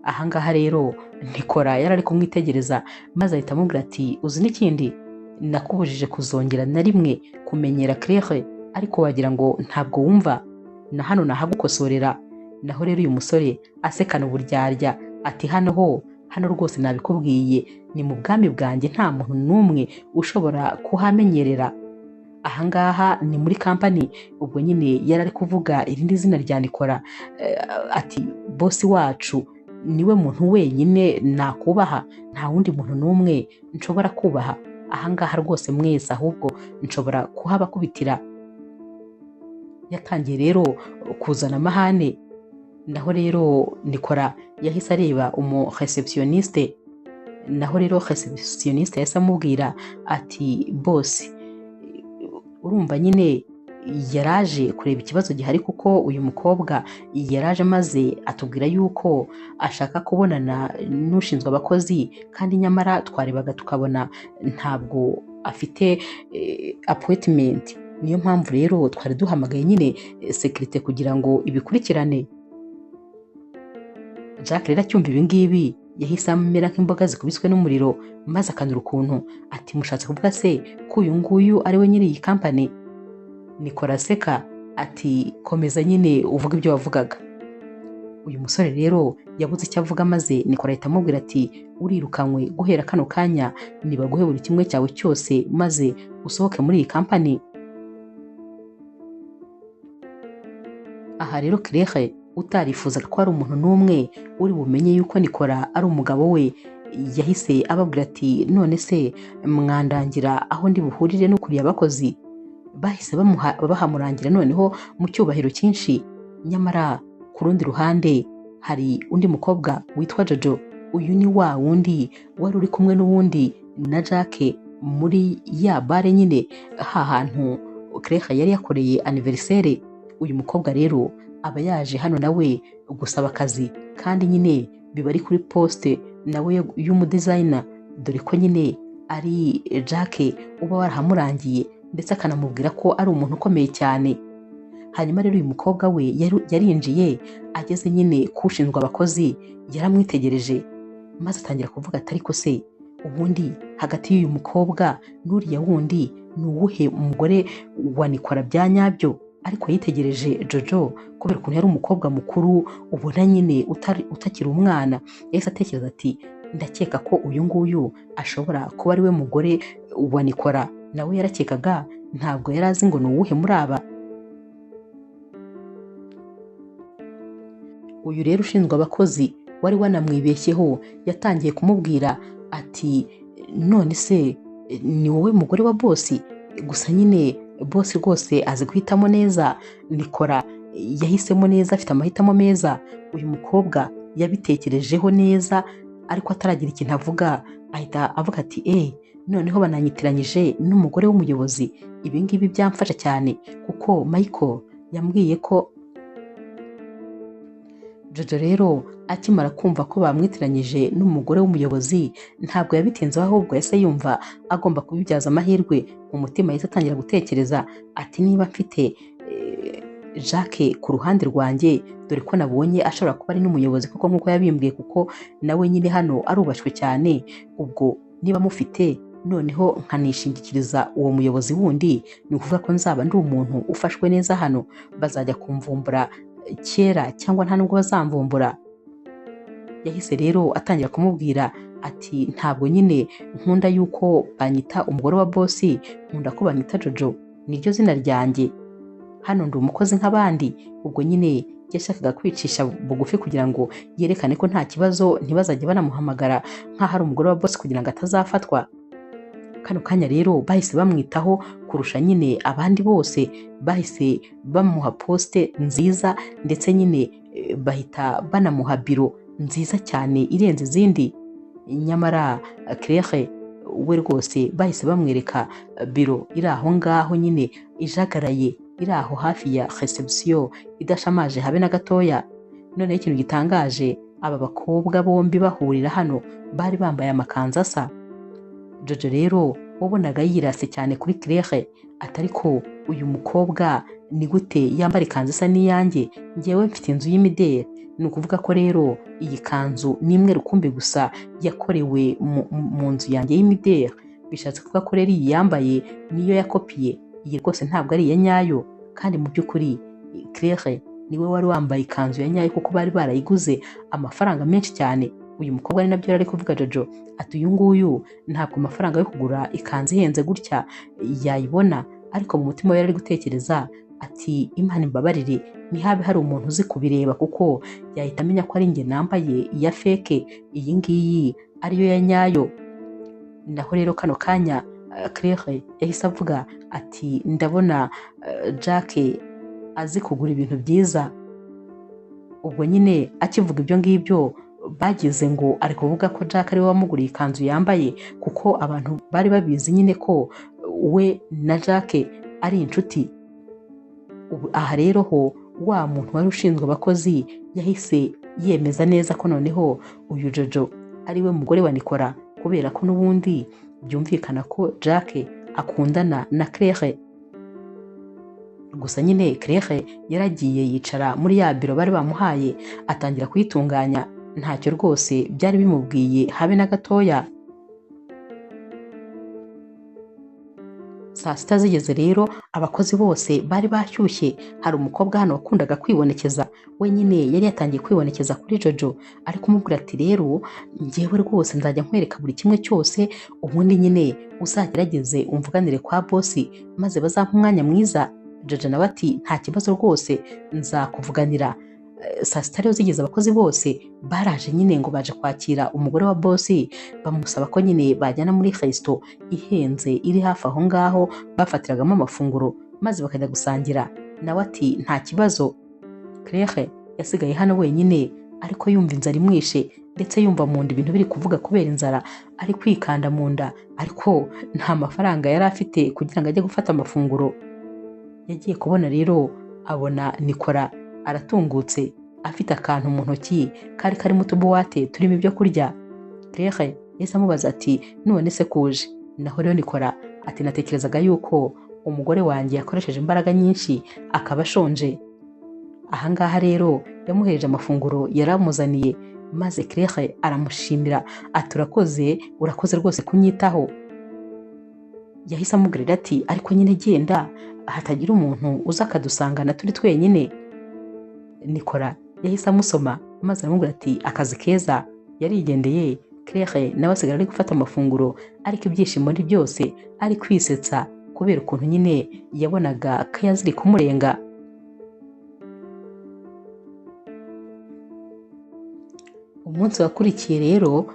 Ahangaha rero Nicolas yari ari kumwitegereza maze ahita amubwira ati uzi n'ikindi, nakubujije kuzongera na rimwe kumenyera Claire, ariko wagira ngo ntabwo wumva, na hano nahagukosorera. Naho rero uyu musore asekana uburyarya ati hano ho, hano rwose nabikubwiye, ni mu bwami bwanjye, nta muntu n'umwe ushobora kuhamenyerera, ahangaha ni muri kampani. Ubwo nyine yari ari kuvuga irindi zina rya Nicolas, ati bosi wacu niwe muntu wenyine nakubaha, nta wundi muntu n'umwe nshobora kubaha ahangaha rwose mwese, ahubwo nshobora kuhabakubitira. Yatangiye rero kuzana amahane. Naho rero Nicolas yahise areba umu receptioniste, naho rero receptioniste yahise amubwira ati bosi urumva nyine yaraje kureba ikibazo gihari, kuko uyu mukobwa yaraje maze atubwira yuko ashaka kubonana n'ushinzwe abakozi, kandi nyamara twarebaga tukabona ntabwo afite appointment, niyo mpamvu rero twari duhamagaye nyine sekirite kugira ngo ibikurikirane. Jacques rero acyumva ibi ngibi yahise amera nk'imboga zikubiswe n'umuriro, maze akanura ukuntu ati mushatse kuvuga se ko uyu nguyu ari we nyiri iyi kampani? Nicolas aseka ati komeza nyine uvuga ibyo wavugaga. Uyu musore rero yabuze icyo avuga, maze Nicolas ahita amubwira ati urirukanywe guhera kano kanya, nibaguhe buri kimwe cyawe cyose maze usohoke muri iyi kampani. Aha rero Claire utarifuzaga ko hari umuntu n'umwe uri bumenye yuko Nicolas ari umugabo we, yahise ababwira ati none se mwandangira aho ndi buhurire n'ukuriye abakozi? Bahise bahamurangira noneho mu cyubahiro cyinshi. Nyamara ku rundi ruhande hari undi mukobwa witwa Jojo, uyu ni wa wundi wari uri kumwe n'uwundi na Jacques muri ya bare nyine ha hantu Claire yari yakoreye anniversaire. Uyu mukobwa rero aba yaje hano nawe gusaba akazi, kandi nyine biba ari kuri poste nawe y'umudizayina, dore ko nyine ari Jacques uba warahamurangiye ndetse akanamubwira ko ari umuntu ukomeye cyane. Hanyuma rero uyu mukobwa we yarinjiye ageze nyine kushinzwe abakozi, yaramwitegereje maze atangira kuvuga ati ariko se ubundi hagati y'uyu mukobwa n'uriya wundi ni uwuhe mugore wa Nicolas bya nyabyo? Ariko yitegereje Jojo kubera ukuntu yari umukobwa mukuru ubona nyine utakiri umwana, yahise atekereza ati ndakeka ko uyu nguyu ashobora kuba ari we mugore wa Nicolas. Nawe yarakekaga, ntabwo yari azi ngo ni uwuhe muri aba. Uyu rero ushinzwe abakozi wari wanamwibeshyeho yatangiye kumubwira ati none se ni wowe mugore wa bosi? Gusa nyine bosi rwose azi guhitamo neza, Nicolas yahisemo neza, afite amahitamo meza. Uyu mukobwa yabitekerejeho neza, ariko ataragira ikintu avuga ahita avuga ati noneho bananyitiranyije n'umugore w'umuyobozi, ibi ngibi byamfasha cyane kuko Michael yambwiye ko. Jojo rero akimara kumva ko bamwitiranyije n'umugore w'umuyobozi ntabwo yabitinzeho, ahubwo yahise yumva agomba kubibyaza amahirwe. Mu mutima yahise atangira gutekereza ati niba mfite Jacques ku ruhande rwanjye, dore ko nabonye ashobora kuba ari n'umuyobozi kuko nk'uko yabimbwiye, kuko nawe nyine hano arubashywe cyane, ubwo niba mufite noneho nkanishingikiriza uwo muyobozi wundi, ni ukuvuga ko nzaba ndi umuntu ufashwe neza hano, bazajya kumvumbura kera cyangwa nta nubwo bazamvumbura. Yahise rero atangira kumubwira ati ntabwo nyine nkunda yuko banyita umugore wa bosi, nkunda ko banyita Jojo, niryo zina ryanjye, hano ndi umukozi nk'abandi. Ubwo nyine yashakaga kwicisha bugufi kugira ngo yerekane ko nta kibazo, ntibazajye banamuhamagara nk'aho ari umugore wa bosi kugira ngo atazafatwa. Kano kanya rero bahise bamwitaho kurusha nyine abandi bose, bahise bamuha poste nziza, ndetse nyine bahita banamuha biro nziza cyane irenze izindi. Nyamara Claire we rwose bahise bamwereka biro iri aho ngaho nyine ijagaraye, iri aho hafi ya reception, idashamaje habe na gatoya. Noneho ikintu gitangaje, aba bakobwa bombi bahurira hano bari bambaye amakanzu asa. Jojo rero wabonaga yirase cyane kuri Claire, atari ko uyu mukobwa ni gute yambara ikanzu isa n'iyanjye, ngewe mfite inzu y'imideli. Ni ukuvuga ko rero iyi kanzu ni imwe rukumbi gusa yakorewe mu nzu yanjye y'imideli, bishatse kuvuga ko rero iyi yambaye niyo yakopiye, iyi rwose ntabwo ari iya nyayo. Kandi mu by'ukuri Claire niwe wari wambaye ikanzu ya nyayo kuko bari barayiguze amafaranga menshi cyane. Uyu mukobwa ari nabyo yari kuvuga Jojo ati uyu nguyu ntabwo amafaranga yo kugura ikanzu ihenze gutya yayibona, ariko mu mutima we yari gutekereza ati Imana imbabarire ntihabe hari umuntu uzi kubireba, kuko yahita amenya ko ari njye nambaye iya feke, iyi ngiyi ariyo ya nyayo. Naho rero kano kanya Claire yahise avuga ati ndabona Jacques azi kugura ibintu byiza. Ubwo nyine akivuga ibyo ngibyo bagize ngo ari kuvuga ko Jack ariwe wamuguriye ikanzu yambaye, kuko abantu bari babizi nyine ko we na Jack ari inshuti. Aha rero ho wa muntu wari ushinzwe abakozi yahise yemeza neza ko noneho uyu Jojo ariwe mugore wa Nicolas, kubera ko n'ubundi byumvikana ko Jack akundana na Claire. Gusa nyine Claire yaragiye yicara muri ya biro bari bamuhaye atangira kuyitunganya, ntacyo rwose byari bimubwiye habe na gatoya. Saa sita zigeze rero abakozi bose bari bashyushye. Hari umukobwa hano wakundaga kwibonekeza, we nyine yari yatangiye kwibonekeza kuri Jojo, ari kumubwira ati rero njyewe rwose nzajya nkwereka buri kimwe cyose, ubundi nyine uzagerageze umvuganire kwa bosi maze bazampa umwanya mwiza. Jojo nawe ati nta kibazo rwose nzakuvuganira. Saa sita rero zigeze abakozi bose baraje nyine ngo baje kwakira umugore wa bosi, bamusaba ko nyine bajyana muri resto ihenze iri hafi aho ngaho bafatiragamo amafunguro, maze bakajya gusangira. Nawe ati nta kibazo. Claire yasigaye hano wenyine, ariko yumva inzara imwishe, ndetse yumva mu nda ibintu biri kuvuga kubera inzara, ari kwikanda mu nda, ariko nta mafaranga yari afite kugira ngo ajye gufata amafunguro. Yagiye kubona rero abona Nicolas aratungutse afite akantu mu ntoki kari karimo utubuwate turimo ibyo kurya. Claire yahise amubaza ati none se kuje? Naho rero Nicolas ati natekerezaga yuko umugore wanjye yakoresheje imbaraga nyinshi akaba ashonje. Ahangaha rero yamuhereje amafunguro yaramuzaniye, maze Claire aramushimira ati urakoze, urakoze rwose kunyitaho. Yahise amubwira ati ariko nyine genda hatagira umuntu uza akadusangana turi twenyine. Nicolas yahise amusoma maze aramubwira ati akazi keza. Yarigendeye. Claire nawe asigara ari gufata amafunguro, ariko ibyishimo ni byose, ari kwisetsa kubera ukuntu nyine yabonaga ko yaziri kumurenga. Umunsi wakurikiye rero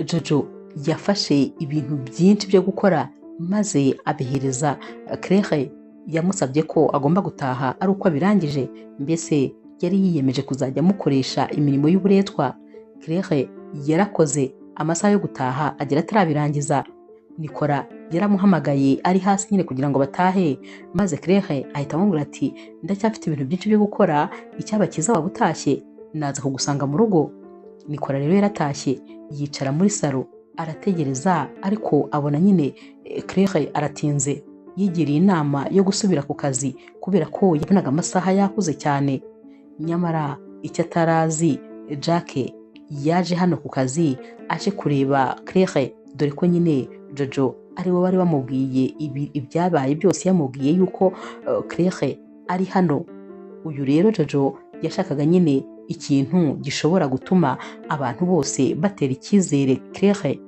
Jojo yafashe ibintu byinshi byo gukora maze abihereza Claire. Yamusabye ko agomba gutaha ari uko abirangije, mbese yari yiyemeje kuzajya amukoresha imirimo y'uburetwa. Claire yarakoze amasaha yo gutaha agera atarabirangiza. Nicolas yaramuhamagaye ari hasi nyine kugira ngo batahe, maze Claire ahita amubwira ati ndacyafite ibintu byinshi byo gukora, icyaba cyiza waba utashye naza kugusanga mu rugo. Nicolas rero yaratashye yicara muri salo arategereza, ariko abona nyine Claire aratinze. Yigiriye inama yo gusubira ku kazi kubera ko yabonaga amasaha yakuze cyane. Nyamara icyo atarazi, Jack yaje hano ku kazi aje kureba Claire, dore ko nyine Jojo ari we wari wamubwiye ibyabaye byose, yamubwiye yuko Claire ari hano. Uyu rero Jojo yashakaga nyine ikintu gishobora gutuma abantu bose batera icyizere Claire.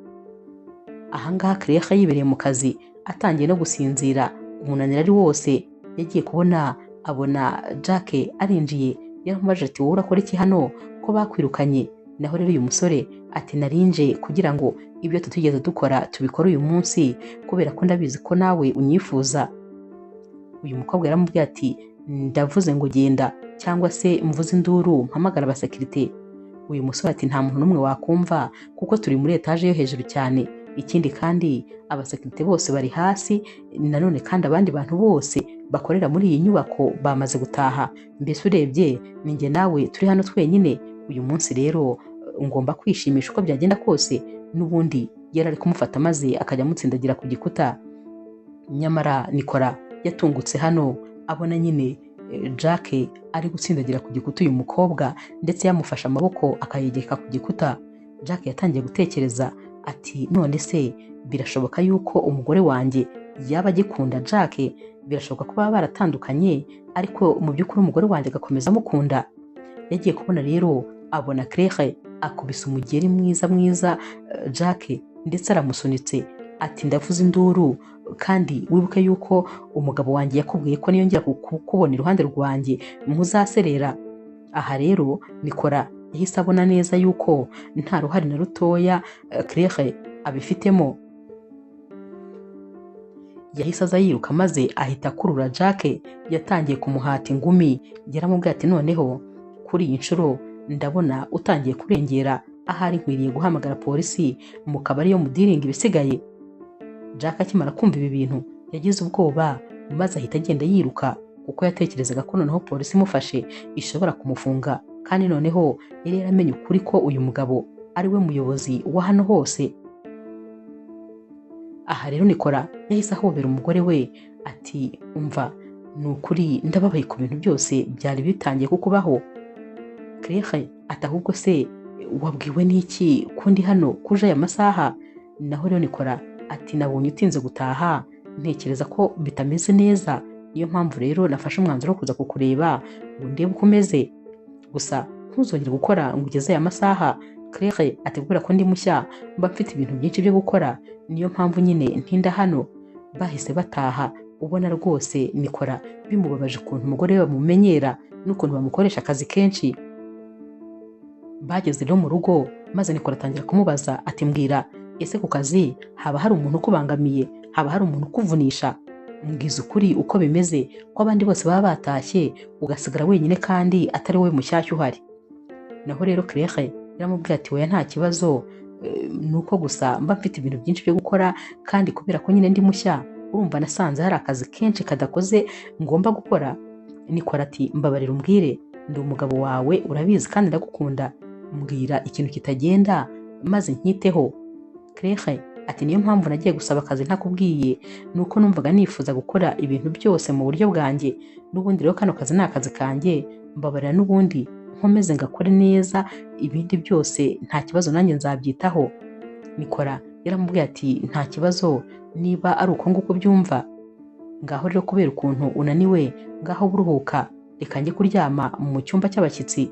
Ahangaha Claire yibereye mu kazi atangiye no gusinzira, umunaniro ari wose. Yagiye kubona abona Jack arinjiye, yaramubajije ati wowe urakora iki hano ko bakwirukanye? Naho rero uyu musore ati narinje kugira ngo ibyo tutigeze dukora tubikore uyu munsi, kubera ko ndabizi ko nawe unyifuza. Uyu mukobwa yaramubwiye ati ndavuze ngo genda, cyangwa se mvuze induru mpamagara abasekirite. Uyu musore ati nta muntu n'umwe wakumva kuko turi muri etaje yo hejuru cyane, ikindi kandi abasekirite bose bari hasi, nanone kandi abandi bantu bose bakorera muri iyi nyubako bamaze gutaha, mbese urebye ni njye nawe turi hano twenyine. Uyu munsi rero ngomba kwishimisha uko byagenda kose. N'ubundi yari ari kumufata maze akajya amutsindagira ku gikuta. Nyamara Nikora yatungutse hano abona nyine Jack ari gutsindagira ku gikuta uyu mukobwa, ndetse yamufashe amaboko akayegeka ku gikuta. Jack yatangiye gutekereza ati none se birashoboka yuko umugore wanjye yaba agikunda Jack? Birashoboka ko baba baratandukanye, ariko mu by'ukuri umugore wanjye agakomeza amukunda. Yagiye kubona rero abona Claire akubise umugeri mwiza mwiza Jack, ndetse aramusunitse ati ndavuze induru, kandi wibuke yuko umugabo wanjye yakubwiye ko niyongera kukubona iruhande rwanjye muzaserera. Aha rero Nikora yahise abona neza yuko nta ruhare na rutoya Claire abifitemo. Yahise aza yiruka maze ahita akurura Jack, yatangiye kumuhata ingumi. Yaramubwiye ati noneho kuri iyi nshuro ndabona utangiye kurengera, ahari nkwiriye guhamagara polisi mu kabari yo mudiringa ibisigaye. Jack akimara kumva ibi bintu yagize ubwoba maze ahita agenda yiruka, kuko yatekerezaga ko noneho polisi imufashe ishobora kumufunga, kandi noneho yari yaramenye ukuri ko uyu mugabo ari we muyobozi wa hano hose. Aha rero Nikora yahise ahobera umugore we ati umva ni ukuri ndababaye ku bintu byose byari bitangiye kukubaho. Claire ati ahubwo se wabwiwe n'iki ko ndi hano kuje aya masaha? Naho rero Nikora ati nabonye utinze gutaha, ntekereza ko bitameze neza, niyo mpamvu rero nafashe umwanzuro wo kuza kukureba ngo ndebe uko umeze, gusa ntuzongere gukora ngo ugeze aya masaha. Claire ati kubera ko ndi mushya mba mfite ibintu byinshi byo gukora, niyo mpamvu nyine ntinda hano. Bahise bataha, ubona rwose Nikora bimubabaje ukuntu umugore we bamumenyera n'ukuntu bamukoresha akazi kenshi. Bageze rero mu rugo maze Nikora atangira kumubaza ati mbwira, ese ku kazi haba hari umuntu ukubangamiye? Haba hari umuntu ukuvunisha? Mbwiza ukuri uko bimeze, ko abandi bose baba batashye ugasigara wenyine kandi atari wowe mushyashya uhari. Naho rero Claire yaramubwiye ati oya nta kibazo, nuko gusa mba mfite ibintu byinshi byo gukora, kandi kubera ko nyine ndi mushya urumva nasanze hari akazi kenshi kadakoze ngomba gukora. Nikora ati mbabarira umbwire, ndi umugabo wawe urabizi kandi ndagukunda, mbwira ikintu kitagenda maze nkiteho. Claire ati niyo mpamvu nagiye gusaba akazi ntakubwiye, nuko numvaga nifuza gukora ibintu byose mu buryo bwanjye, n'ubundi rero kano kazi ni akazi kanjye, mbabarira n'ubundi nkomeze ngakore neza, ibindi byose nta kibazo nanjye nzabyitaho. Nikora yaramubwiye ati nta kibazo niba ari uko nguko ubyumva, ngaho rero kubera ukuntu unaniwe ngaho buruhuka, reka njye kuryama mu cyumba cy'abashyitsi.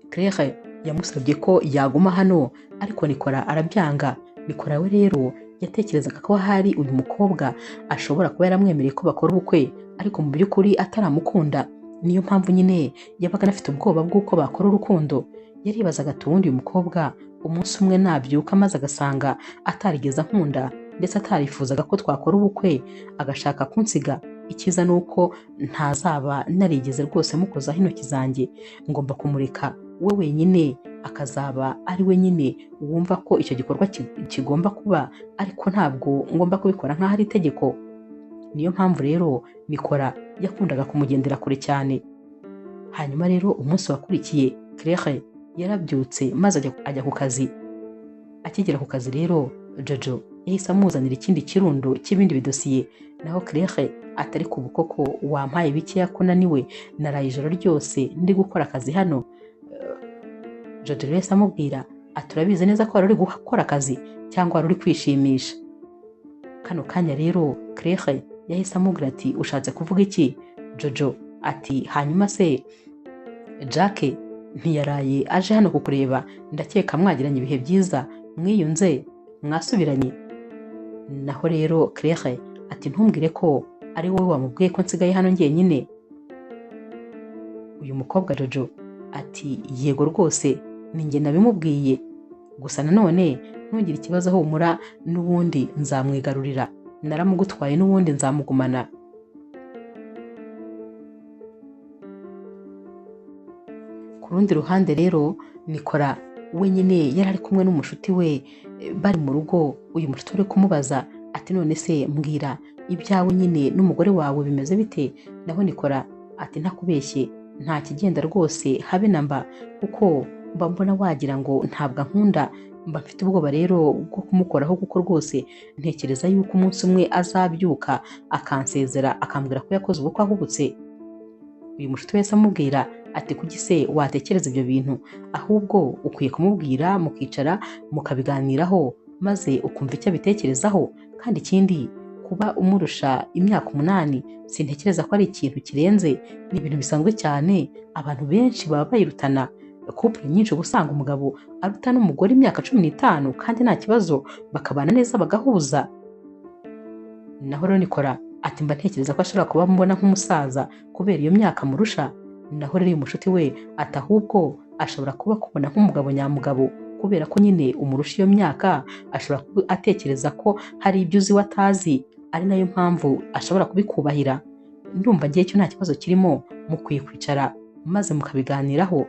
Claire yamusabye ko yaguma hano ariko Nikora arabyanga. Nikora we rero yatekerezaga ko ahari uyu mukobwa ashobora kuba yaramwemereye ko bakora ubukwe, ariko mu by'ukuri ataramukunda, niyo mpamvu nyine yabaga anafite ubwoba bw'uko bakora urukundo. Yaribazaga ati ubundi uyu mukobwa umunsi umwe nabyuka maze agasanga atarigeze ankunda ndetse atarifuzaga ko twakora ubukwe, agashaka kunsiga, icyiza ni uko ntazaba narigeze rwose mukozaho intoki zanjye, ngomba kumureka we wenyine akazaba ari we nyine wumva ko icyo gikorwa kigomba kuba, ariko ntabwo ngomba kubikora nk'aho ari itegeko. Niyo mpamvu rero Nikora yakundaga kumugendera kure cyane. Hanyuma rero umunsi wakurikiye Claire yarabyutse maze ajya ku kazi. Akigera ku kazi rero Jojo yahise amuzanira ikindi kirundo cy'ibindi bidosiye. Naho Claire atari ku bukoko wampaye bikeya ko naniwe, naraye ijoro ryose ndi gukora akazi hano. Jojo rero yahise amubwira ati urabizi neza ko wari uri gukora akazi cyangwa wari uri kwishimisha. Kano kanya rero Claire yahise amubwira ati ushatse kuvuga iki? Jojo ati hanyuma se Jack ntiyaraye aje hano kukureba, ndakeka mwagiranye ibihe byiza, mwiyunze, mwasubiranye. Naho rero Claire ati ntumbwire ko ari wowe wamubwiye ko nsigaye hano njyenyine. Uyu mukobwa Jojo ati yego rwose ni njye nabimubwiye, gusa nanone ntugire ikibazo humura, n'ubundi nzamwigarurira, naramugutwaye n'ubundi nzamugumana. Ku rundi ruhande rero Nikora wenyine yari ari kumwe n'umushuti we bari mu rugo. Uyu mushuti uri kumubaza ati none se mbwira ibyawe nyine n'umugore wawe bimeze bite? Naho Nikora ati ntakubeshye nta kigenda rwose habe namba, kuko mba mbona wagira ngo ntabwo ankunda, mba mfite ubwoba rero bwo kumukoraho, kuko rwose ntekereza yuko umunsi umwe azabyuka akansezera akambwira ko yakoze ubukwe ahubutse. Uyu mushuti wese amubwira ati kuki se watekereza ibyo bintu, ahubwo ukwiye kumubwira mukicara mukabiganiraho maze ukumva icyo abitekerezaho. Kandi ikindi kuba umurusha imyaka 8 sintekereza ko ari ikintu kirenze, ni ibintu bisanzwe cyane, abantu benshi baba bayirutana. Couple nyinshi usanga umugabo aruta n'umugore imyaka 15 kandi nta kibazo, bakabana neza bagahuza. Naho rero Nikora ati mba ntekereza ko ashobora kuba mbona nk'umusaza kubera iyo myaka murusha. Naho rero uyu mushuti we ati ahubwo ashobora kuba kubona nk'umugabo nyamugabo kubera ko nyine umurusha iyo myaka, ashobora kuba atekereza ko hari ibyo uzi watazi, ari nayo mpamvu ashobora kubikubahira. Ndumva ngiye cyo nta kibazo kirimo, mukwiye kwicara maze mukabiganiraho.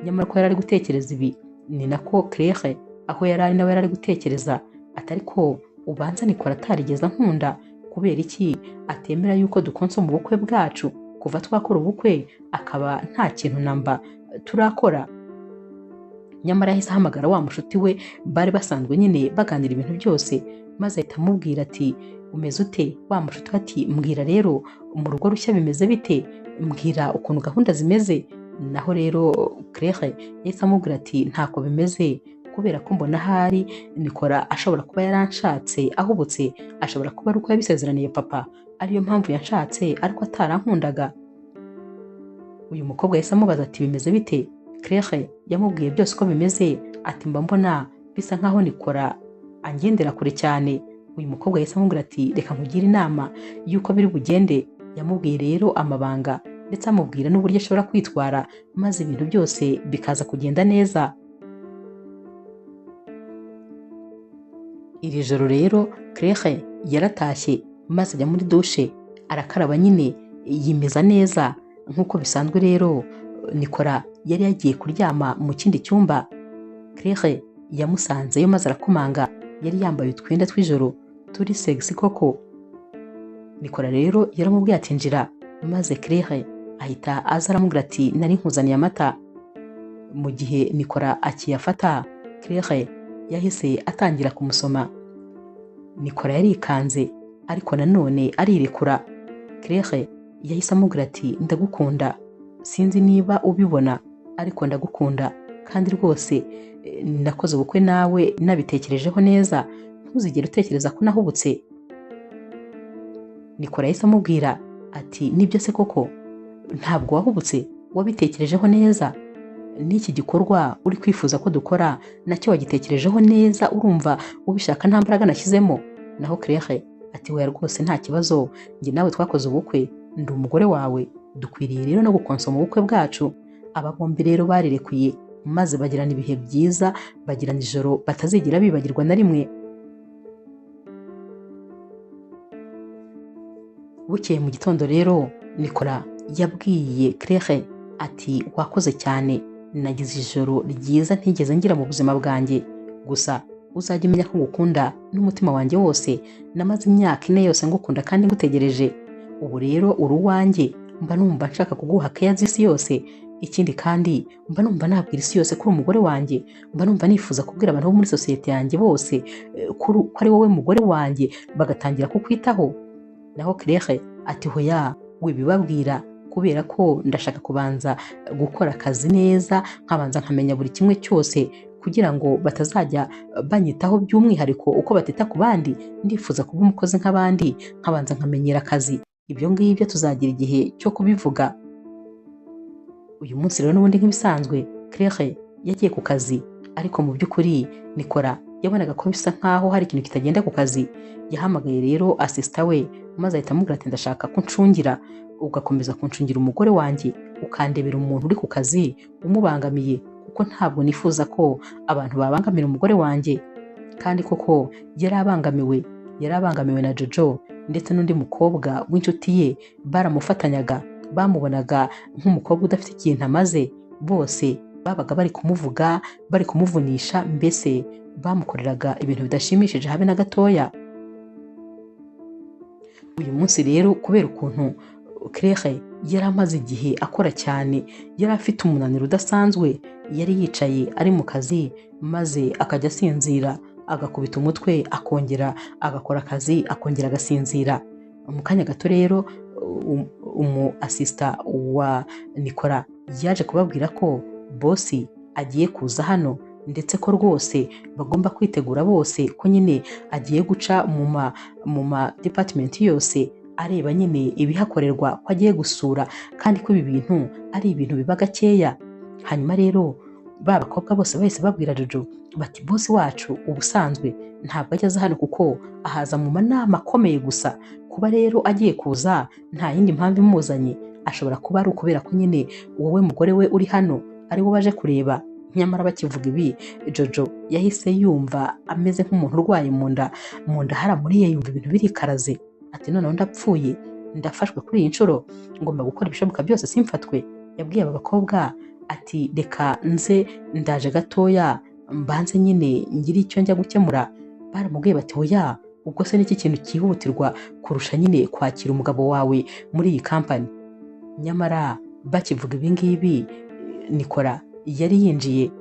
Nyamara ko yari ari gutekereza ibi ni nako Claire aho yari ari nawe yari ari gutekereza atari ko ubanza Nikora atarigeze ankunda, kubera iki atemera yuko dukonsoma ubukwe bwacu kuva twakora ubukwe akaba nta kintu namba turakora. Nyamara yahise ahamagara wa mushuti we bari basanzwe nyine baganira ibintu byose, maze ahita amubwira ati umeze ute? Wa mushuti we ati mbwira rero mu rugo rushya bimeze bite, mbwira ukuntu gahunda zimeze. Naho rero Claire yahise amubwira ati ntako bimeze, kubera ko mbona ahari Nikora ashobora kuba yaranshatse ahubutse, ashobora kuba ari uko yabisezeraniye papa, ariyo mpamvu yanshatse ariko atarankundaga. Uyu mukobwa yahise amubaza ati bimeze bite? Claire yamubwiye byose uko bimeze, ati mba mbona bisa nkaho Nikora angendera kure cyane. Uyu mukobwa yahise amubwira ati reka nkugire inama y'uko biri bugende. Yamubwiye rero amabanga ndetse amubwira n'uburyo ashobora kwitwara maze ibintu byose bikaza kugenda neza. Iri joro rero Claire yaratashye maze ajya muri dushe arakaraba nyine yimeza neza nk'uko bisanzwe. Rero Nikora yari yagiye kuryama mu kindi cyumba. Claire yamusanzeyo maze arakomanga, yari yambaye utwenda tw'ijoro turi sexy koko. Nikora rero yaramubwiye ati njira, maze Claire ahita aza aramubwira ati nari nkuzaniye amata. Mu gihe Nikora akiyafata, Claire yahise atangira kumusoma. Nikora yarikanze ariko nanone arirekura. Claire yahise amubwira ati ndagukunda, sinzi niba ubibona ariko ndagukunda, kandi rwose nakoze ubukwe nawe nabitekerejeho neza, ntuzigere utekereza ko nahubutse. Nikora yahise amubwira ati nibyo se koko, ntabwo wahubutse, wabitekerejeho neza, n'iki gikorwa uri kwifuza ko dukora nacyo wagitekerejeho neza, urumva ubishaka nta mbaraga nashyizemo. Naho Claire ati oya rwose nta kibazo, njye nawe twakoze ubukwe, ndi umugore wawe, dukwiriye rero no gukonsoma ubukwe bwacu. Aba bombi rero barirekuye maze bagirana ibihe byiza, bagirana ijoro batazigera bibagirwa na rimwe. Bukeye mu gitondo rero Nikora yabwiye Claire ati wakoze cyane, nagize ijoro ryiza ntigeze ngira mu buzima bwanjye, gusa uzajya umenya ko ngukunda n'umutima wanjye wose, namaze imyaka 4 yose ngukunda kandi ngutegereje, ubu rero uri uwanjye, mba numva nshaka kuguha keya z'isi yose, Ikindi kandi mba numva nabwira isi yose ko uri umugore wanjye, mba numva nifuza kubwira abantu bo muri sosiyete yanjye bose ko ari wowe mugore wanjye, bagatangira kukwitaho. Naho Claire ati hoya wibibabwira, kubera ko ndashaka kubanza gukora akazi neza, nkabanza nkamenya buri kimwe cyose kugira ngo batazajya banyitaho by'umwihariko uko batita ku bandi. Ndifuza kuba umukozi nk'abandi, nkabanza nkamenyera akazi. Ibyo ngibyo tuzagira igihe cyo kubivuga. Uyu munsi rero n'ubundi nk'ibisanzwe Claire yagiye ku kazi, ariko mu by'ukuri Nicola yabonaga ko bisa nkaho hari ikintu kitagenda ku kazi. Yahamagaye rero asisita we maze ahita amubwira ati ndashaka ko uncungira, ugakomeza kuncungira umugore wanjye, ukandebera umuntu uri ku kazi umubangamiye, kuko ntabwo nifuza ko abantu babangamira umugore wanjye. Kandi koko yari abangamiwe na Jojo ndetse n'undi mukobwa w'inshuti ye, baramufatanyaga, bamubonaga nk'umukobwa udafite ikintu amaze. Bose babaga bari kumuvuga, bari kumuvunisha, mbese bamukoreraga ibintu bidashimishije habe na gatoya. Uyu munsi rero kubera ukuntu Claire yari amaze igihe akora cyane, yari afite umunaniro udasanzwe, yari yicaye ari mu kazi maze akajya asinzira, agakubita umutwe, akongera agakora akazi, akongera agasinzira. Mu kanya gato rero umu asisita wa Nicola yaje kubabwira ko bosi agiye kuza hano, ndetse ko rwose bagomba kwitegura bose, ko nyine agiye guca mu ma department yose areba nyine ibihakorerwa, ko agiye gusura, kandi ko ibi bintu ari ibintu biba gakeya. Hanyuma rero ba bakobwa bose bahise babwira Jojo bati bosi wacu ubusanzwe ntabwo ajya aza hano kuko ahaza mu manama akomeye gusa. Kuba rero agiye kuza nta yindi mpamvu imuzanye, ashobora kuba ari ukubera ko nyine wowe mugore we uri hano ari wo baje kureba. Nyamara bakivuga ibi, Jojo yahise yumva ameze nk'umuntu urwaye mu nda haramuriye, yumva ibintu birikaraze. Ati noneho ndapfuye, ndafashwe kuri iyi nshuro, ngomba gukora ibishoboka byose simfatwe. Yabwiye aba bakobwa ati reka nze ndaje gatoya mbanze nyine ngire icyo njya gukemura. Baramubwiye bati oya, ubwo se n'iki kintu cyihutirwa kurusha nyine kwakira umugabo wawe muri iyi kampani? Nyamara bakivuga ibi ngibi, Nicola yari yinjiye.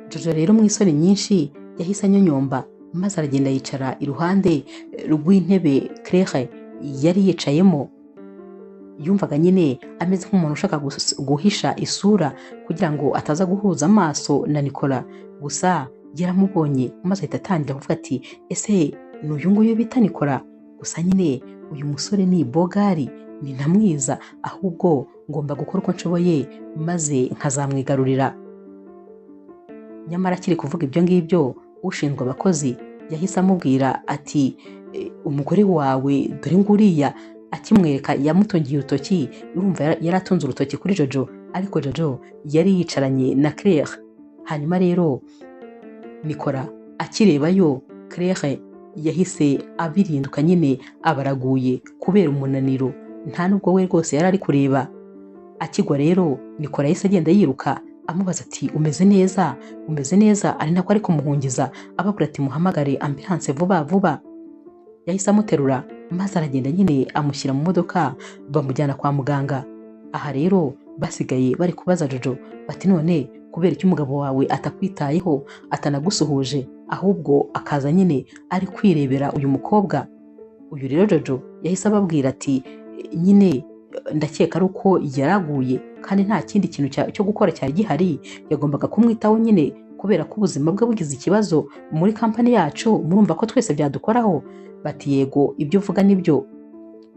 Jojo rero mu isoni nyinshi yahise anyonyomba, maze aragenda yicara iruhande rw'intebe Claire yari yicayemo. Yumvaga nyine ameze nk'umuntu ushaka guhisha isura kugira ngo ataza guhuza amaso na Nicola. Gusa yaramubonye maze ahita atangira kuvuga ati ese ni uyu nguyu bita Nicola? Gusa nyine uyu musore ni bogari, ni na mwiza, ahubwo ngomba gukora uko nshoboye maze nkazamwigarurira. Nyamara akiri kuvuga ibyo ngibyo, ushinzwe abakozi yahise amubwira ati umugore wawe dore nguriya. Akimwereka yamutungiye urutoki, urumva yaratunze urutoki kuri Jojo, ariko Jojo yari yicaranye na Claire. Hanyuma rero Nicola akirebayo, Claire yahise abirinduka nyine abaraguye kubera umunaniro, nta nubwo we rwose yari ari kureba. Akigwa rero Nicola yahise agenda yiruka amubaza ati umeze neza, umeze neza? Ari nako ari kumuhungiza, ababwira ati muhamagare ambulance vuba vuba. Yahise amuterura maze aragenda nyine amushyira mu modoka, bamujyana kwa muganga. Aha rero basigaye bari kubaza Jojo bati none kubera icyo umugabo wawe atakwitayeho, atanagusuhuje, ahubwo akaza nyine ari kwirebera uyu mukobwa? Uyu rero Jojo yahise ababwira ati nyine ndakeka ari uko yaraguye, kandi nta kindi kintu cyo gukora cyari gihari, yagombaga kumwitaho nyine kubera ko ubuzima bwe bugize ikibazo muri kampani yacu, murumva ko twese byadukoraho. Bati yego ibyo uvuga nibyo.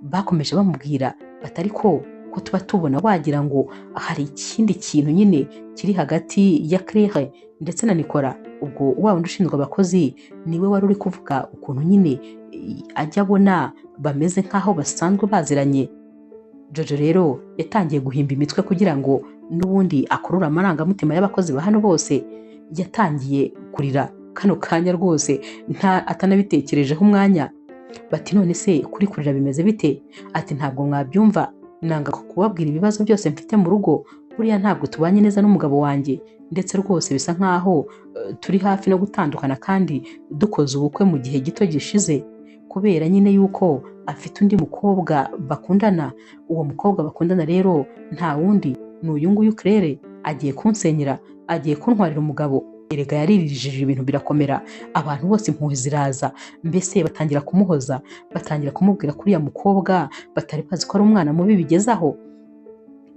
Bakomeje bamubwira bati ariko ko tuba tubona wagira ngo hari ikindi kintu nyine kiri hagati ya Claire ndetse na Nicola. Ubwo wa wundi ushinzwe abakozi niwe wari uri kuvuga ukuntu nyine ajya abona bameze nk'aho basanzwe baziranye. Jojo rero yatangiye guhimba imitwe kugira ngo n'ubundi akurure amarangamutima y'abakozi ba hano bose. Yatangiye kurira kano kanya rwose nta atanabitekerejeho umwanya. Bati none se kuri kurira bimeze bite? Ati ntabwo mwabyumva, nanga kubabwira ibibazo byose mfite mu rugo, buriya ntabwo tubanye neza n'umugabo wanjye, ndetse rwose bisa nkaho turi hafi no gutandukana kandi dukoze ubukwe mu gihe gito gishize. kubera nyine yuko afite undi mukobwa bakundana. Uwo mukobwa bakundana rero nta wundi ni uyu nguyu Claire, agiye kunsenyera, agiye kuntwarira umugabo. Erega yaririjije ibintu birakomera, abantu bose impuhwe ziraza, mbese batangira kumuhoza, batangira kumubwira ko uriya mukobwa batari bazi ko ari umwana mubi bigezaho.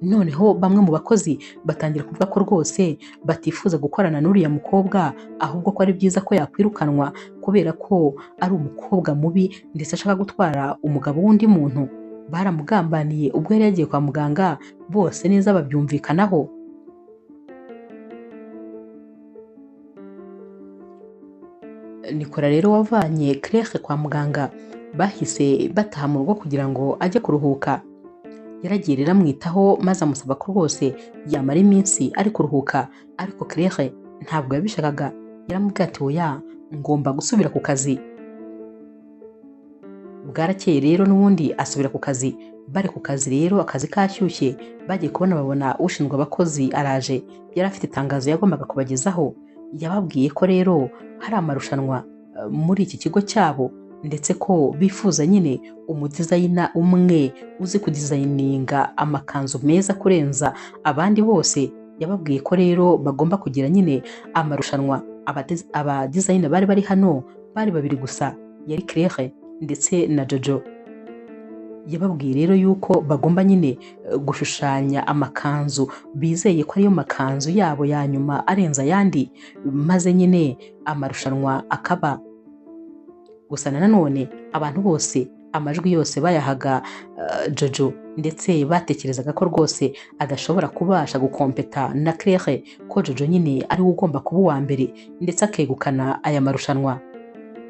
Noneho bamwe mu bakozi batangira kuvuga ko rwose batifuza gukorana n'uriya mukobwa, ahubwo ko ari byiza ko yakwirukanwa kubera ko ari umukobwa mubi ndetse ashaka gutwara umugabo w'undi muntu. Baramugambaniye ubwo yari yagiye kwa muganga, bose neza babyumvikanaho. Nikora rero wavanye Claire kwa muganga, bahise bataha mu rugo kugira ngo ajye kuruhuka. Yaragiye rero amwitaho maze amusaba ko rwose yamara iminsi ari kuruhuka, ariko Claire ntabwo yabishakaga. Yaramubwiye ati oya, ngomba gusubira ku kazi. Bwarakeye rero n'ubundi asubira ku kazi. Bari ku kazi rero akazi kashyushye, bagiye kubona babona ushinzwe abakozi araje. Yari afite itangazo yagombaga kubagezaho. Yababwiye ko rero hari amarushanwa muri iki kigo cyabo, ndetse ko bifuza nyine umudizayina umwe uzi kudizayininga amakanzu meza kurenza abandi bose. Yababwiye ko rero bagomba kugira nyine amarushanwa. Abadizayina bari bari hano bari babiri gusa, yari Claire ndetse na Jojo. Yababwiye rero yuko bagomba nyine gushushanya amakanzu bizeye ko ariyo makanzu yabo ya nyuma arenze ayandi, maze nyine amarushanwa akaba. Gusa nanone abantu bose amajwi yose bayahaga Jojo, ndetse batekerezaga ko rwose adashobora kubasha gukompeta na Claire, ko Jojo nyine ari we ugomba kuba uwa mbere ndetse akegukana aya marushanwa.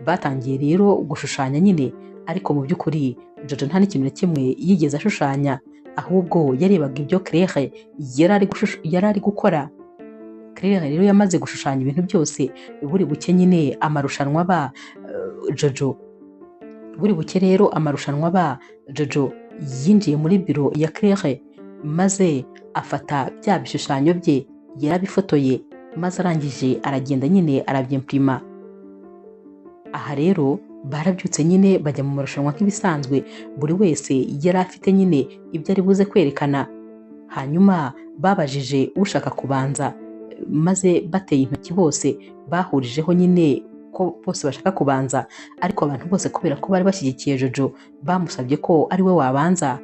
Batangiye rero gushushanya nyine, ariko mu by'ukuri Jojo nta n'ikintu na kimwe yigeze ashushanya, ahubwo yarebaga ibyo Claire yari ari gukora. Claire rero yamaze gushushanya ibintu byose, buri buke nyine amarushanwa aba Jojo. Buri buke rero amarushanwa aba, Jojo yinjiye muri biro ya Claire maze afata bya bishushanyo bye yarabifotoye, maze arangije aragenda nyine arabyimprima. Aha rero barabyutse nyine bajya mu marushanwa nk'ibisanzwe, buri wese yari afite nyine ibyo ari buze kwerekana. Hanyuma babajije ushaka kubanza, maze bateye intoki bose bahurijeho nyine ko bose bashaka kubanza, ariko abantu bose kubera ko bari bashyigikiye Jojo bamusabye ko ari we wabanza.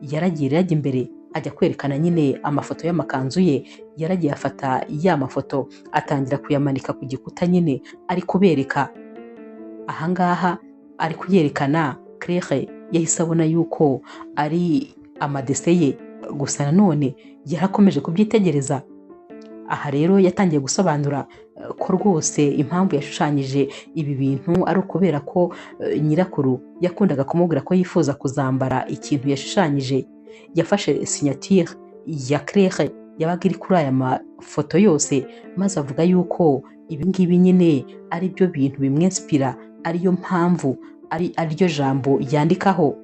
Yaragiye rero ajya imbere ajya kwerekana nyine amafoto y'amakanzu ye. Yaragiye afata ya mafoto atangira kuyamanika ku gikuta nyine ari kubereka. Ahangaha ari kuyerekana, Claire yahise abona yuko ari amadese ye, gusa nanone yarakomeje kubyitegereza. Aha rero yatangiye gusobanura ko rwose impamvu yashushanyije ibi bintu ari ukubera ko nyirakuru yakundaga kumubwira ko yifuza kuzambara ikintu yashushanyije. Yafashe signature ya Claire yabaga iri kuri aya mafoto yose, maze avuga yuko ibi ngibi nyine ari byo bintu bimwinspira, ariyo mpamvu ariryo jambo yandikaho.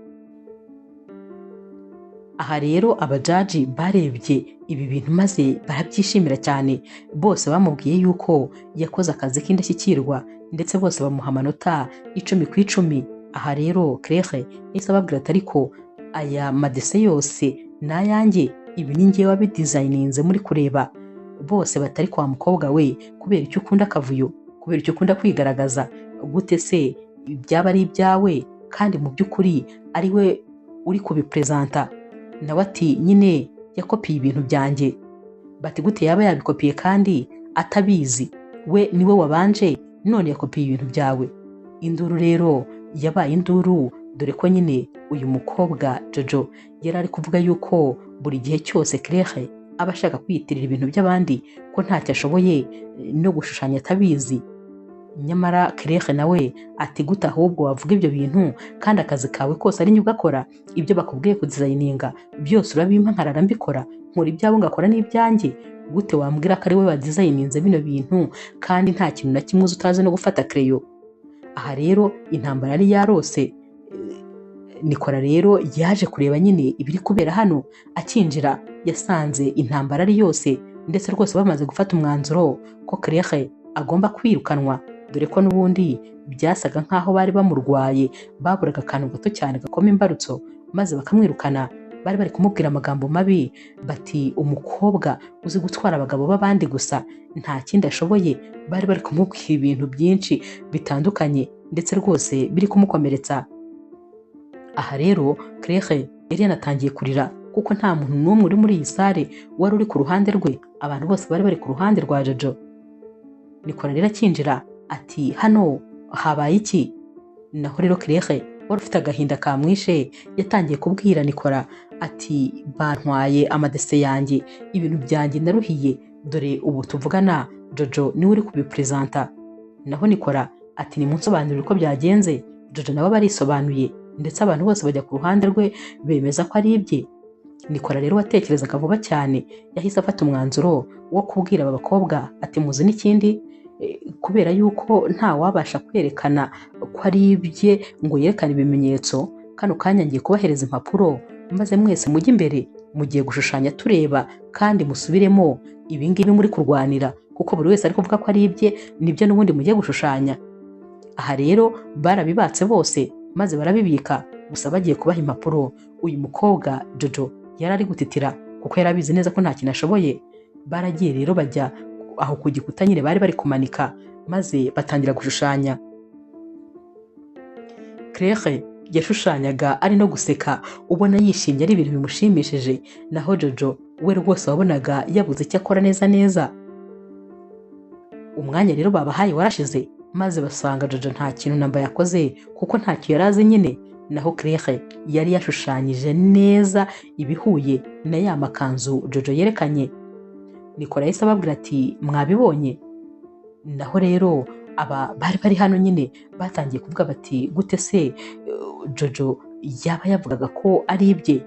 Aha rero abajaji barebye ibi bintu maze barabyishimira cyane. Bose bamubwiye yuko yakoze akazi k'indashyikirwa, ndetse bose bamuha amanota 10 ku 10. Aha rero Claire yahise ababwira ati ariko aya madese yose ni ayanjye, ibi ni njyewe wabidizayininze muri kureba. Bose batari kwa mukobwa we, kubera icyo ukunda akavuyo, kubera icyo ukunda kwigaragaza, gute se byaba ari ibyawe kandi mu by'ukuri ari we uri kubiprezanta? Nawe ati nyine yakopiye ibintu byanjye. Bati gute yaba yabikopiye kandi atabizi, we niwe wabanje none yakopiye ibintu byawe. Induru rero yabaye induru, dore ko nyine uyu mukobwa Jojo yari ari kuvuga yuko buri gihe cyose Claire aba ashaka kwiyitirira ibintu by'abandi, ko ntacyo ashoboye no gushushanya atabizi. Nyamara Claire nawe ati gute ahubwo wavuga ibyo bintu kandi akazi kawe kose ari njye ugakora, ibyo bakubwiye kudizayininga byose urabimpa nkarara mbikora, nkora ibyawe ngakora n'ibyanjye, gute wambwira ko ari we wadizayininze bino bintu kandi nta kintu na kimwe uzi, utazi no gufata kereyo? Aha rero intambara yari yarose. Nikora rero yaje kureba nyine ibiri kubera hano, akinjira yasanze intambara ari yose, ndetse rwose bamaze gufata umwanzuro ko Claire agomba kwirukanwa. Dore ko n'ubundi byasaga nk'aho bari bamurwaye, baburaga akantu gato cyane gakoma imbarutso maze bakamwirukana. Bari bari kumubwira amagambo mabi bati umukobwa uzi gutwara abagabo b'abandi gusa nta kindi ashoboye. Bari bari kumubwira ibintu byinshi bitandukanye ndetse rwose biri kumukomeretsa. Aha rero Claire yari yanatangiye kurira kuko nta muntu n'umwe uri muri iyi sare wari uri ku ruhande rwe, abantu bose bari bari ku ruhande rwa Jojo. Nicolas rero akinjira ati hano habaye iki? Naho rero Claire wari ufite agahinda kamwishe yatangiye kubwira Nicolas ati bantwaye amadese yanjye, ibintu byanjye naruhiye, dore ubu tuvugana Jojo niwe uri kubipresenta. Naho Nicolas ati nimunsobanurire uko byagenze. Jojo nabo barisobanuye ndetse abantu bose bajya ku ruhande rwe bemeza ko ari ibye. Nicolas rero watekerezaga vuba cyane yahise afata umwanzuro wo kubwira aba bakobwa ati muzi n'ikindi, kubera yuko nta wabasha kwerekana ko ari ibye ngo yerekane ibimenyetso, kano kanya ngiye kubahereza impapuro maze mwese mujye imbere mugiye gushushanya tureba kandi musubiremo ibi ngibi muri kurwanira, kuko buri wese ari kuvuga ko ari ibye nibyo n'ubundi mugiye gushushanya. Aha rero barabibatse bose maze barabibika, gusa bagiye kubaha impapuro uyu mukobwa Jojo yari ari gutitira kuko yari abizi neza ko nta kintu ashoboye. Baragiye rero bajya aho ku gikuta nyine bari bari kumanika maze batangira gushushanya. Claire yashushanyaga ari no guseka ubona yishimye ari ibintu bimushimishije, naho Jojo we rwose wabonaga yabuze icyo akora neza neza. Umwanya rero babahaye warashize maze basanga Jojo nta kintu namba yakoze kuko ntacyo yari azi nyine. Naho Claire yari yashushanyije neza ibihuye na ya makanzu Jojo yerekanye. Nicolas yahise ababwira ati mwabibonye? Naho rero aba bari bari hano nyine batangiye kuvuga bati gute se Jojo yaba yavugaga ko ari ibye,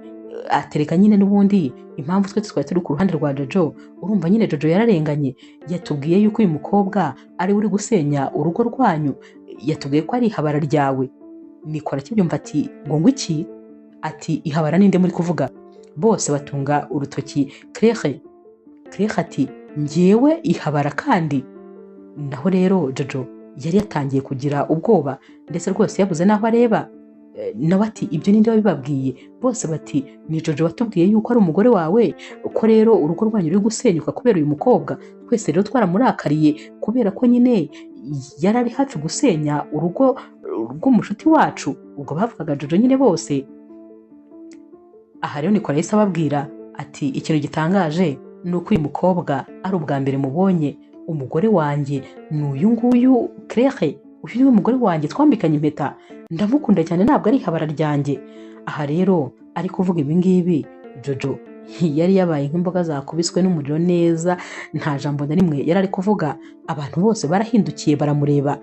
atereka nyine n'ubundi impamvu twe twari turi ku ruhande rwa Jojo, urumva nyine Jojo yararenganye, yatubwiye yuko uyu mukobwa ari uri gusenya urugo rwanyu, yatubwiye ko ari ihabara ryawe. Nicolas akibyumva ati ngo ngo iki? Ati ihabara ninde muri kuvuga? Bose batunga urutoki Claire. Claire ati njyewe ihabara kandi? Naho rero Jojo yari yatangiye kugira ubwoba ndetse rwose yabuze n'aho areba. Nawe ati ibyo ninde wabibabwiye? Bose bati ni Jojo watubwiye yuko ari umugore wawe, ko rero urugo rwanyu ruri gusenyuka kubera uyu mukobwa, twese rero twaramurakariye kubera ko nyine yari ari hafi gusenya urugo rw'umushuti wacu. Ubwo bavugaga Jojo nyine bose. Aha rero Nicolas yahise ababwira ati ikintu gitangaje ni uko uyu mukobwa ari ubwa mbere mubonye, umugore wanjye ni uyu nguyu Claire, uyu niwe mugore wanjye twambikanye impeta, ndamukunda cyane ntabwo ari ihabara ryanjye. Aha rero ari kuvuga ibi ngibi Jojo yari yabaye nk'imboga zakubiswe n'umuriro neza, nta jambo na rimwe yari ari kuvuga. Abantu bose barahindukiye baramureba.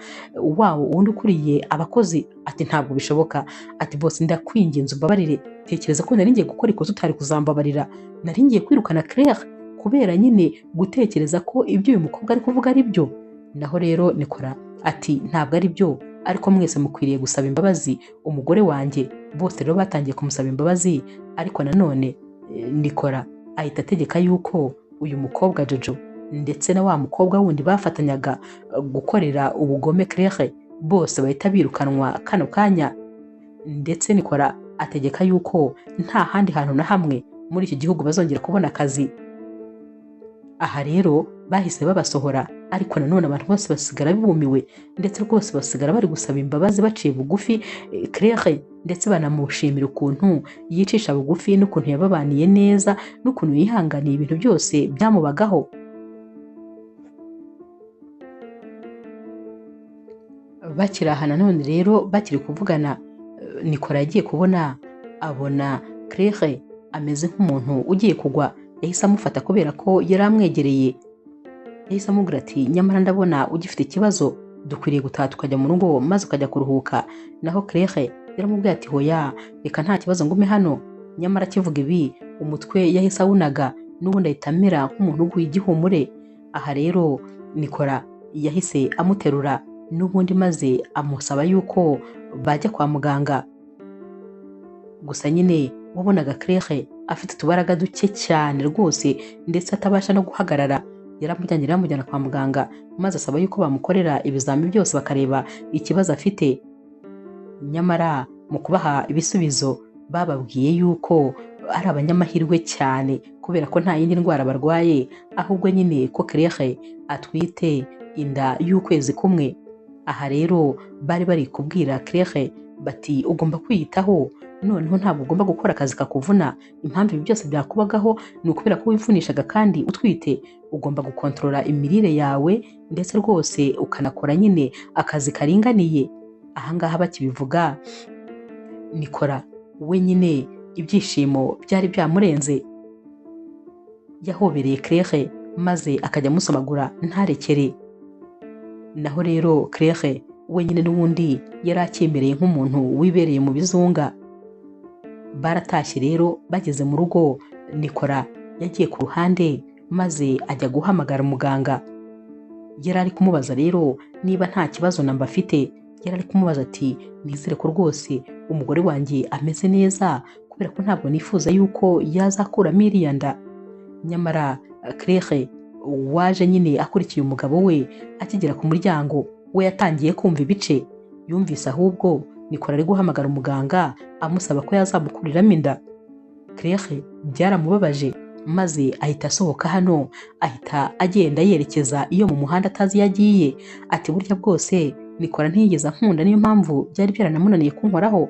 Wawo wundi ukuriye abakozi ati ntabwo bishoboka, ati bose ndakwinginze umbabarire, tekereza ko nari ngiye gukora ikosa utari kuzambabarira, nari ngiye kwirukana Claire kubera nyine gutekereza ko ibyo uyu mukobwa ari kuvuga ari byo. Naho rero Nicolas ati ntabwo ari byo, ariko mwese mukwiriye gusaba imbabazi umugore wanjye. Bose rero batangiye kumusaba imbabazi, ariko nanone Nicolas ahita ategeka yuko uyu mukobwa Jojo ndetse na wa mukobwa wundi bafatanyaga gukorera ubugome Claire bose bahita birukanwa kano kanya. Ndetse Nicolas ategeka yuko nta handi hantu na hamwe muri iki gihugu bazongera kubona akazi. Aha rero bahise babasohora, ariko nanone abantu bose basigara bumiwe ndetse rwose basigara bari gusaba imbabazi baciye bugufi Claire, ndetse banamushimira ukuntu yicisha bugufi n'ukuntu yababaniye neza n'ukuntu yihanganiye ibintu byose byamubagaho. Bakiri aha nanone rero bakiri kuvugana, Nicolas yagiye kubona abona Claire ameze nk'umuntu ugiye kugwa, yahise amufata kubera ko yari amwegereye. Yahise amubwira ati nyamara ndabona ugifite ikibazo, dukwiriye gutaha tukajya mu rugo maze ukajya kuruhuka. Naho Claire yaramubwiye ati hoya reka nta kibazo ngume hano. Nyamara akivuga ibi umutwe yahise awunaga n'ubundi ahita amera nk'umuntu uguye igihumure. Aha rero Nicolas yahise amuterura n'ubundi maze amusaba yuko bajya kwa muganga. Gusa nyine wabonaga Claire afite utubaraga duke cyane rwose ndetse atabasha no guhagarara. Yaramujyanye aramujyana kwa muganga, maze asaba yuko bamukorera ibizami byose bakareba ikibazo afite. Nyamara mu kubaha ibisubizo bababwiye yuko ari abanyamahirwe cyane kubera ko nta yindi ndwara barwaye, ahubwo nyine ko Claire atwite inda y'ukwezi kumwe. Aha rero bari bari kubwira Claire bati ugomba kwiyitaho, noneho ntabwo ugomba gukora akazi kakuvuna. Impamvu ibi byose byakubagaho ni ukubera ko wivunishaga kandi utwite. Ugomba gukontorora imirire yawe ndetse rwose ukanakora nyine akazi karinganiye. Ahangaha bakibivuga Nikora we nyine ibyishimo byari byamurenze, yahobereye Claire maze akajya amusomagura ntarekere. Naho rero Claire wenyine n'ubundi yari acyemereye nk'umuntu wibereye mu bizunga. Baratashye rero, bageze mu rugo Nikora yagiye ku ruhande maze ajya guhamagara muganga. Yari ari kumubaza rero niba nta kibazo namba afite. Yari ari kumubaza ati nizere ko rwose umugore wanjye ameze neza kubera ko ntabwo nifuza yuko yazakuramo iriya nda. Nyamara Claire waje nyine akurikiye umugabo we, akigera ku muryango we yatangiye kumva ibice. Yumvise ahubwo Nikora ari guhamagara umuganga amusaba ko yazamukuriramo inda. Claire byaramubabaje maze ahita asohoka hano, ahita agenda yerekeza iyo mu muhanda atazi iyo agiye. Ati burya bwose Nikora ntiyigeze ankunda, niyo mpamvu byari byaranamunaniye kunkoraho.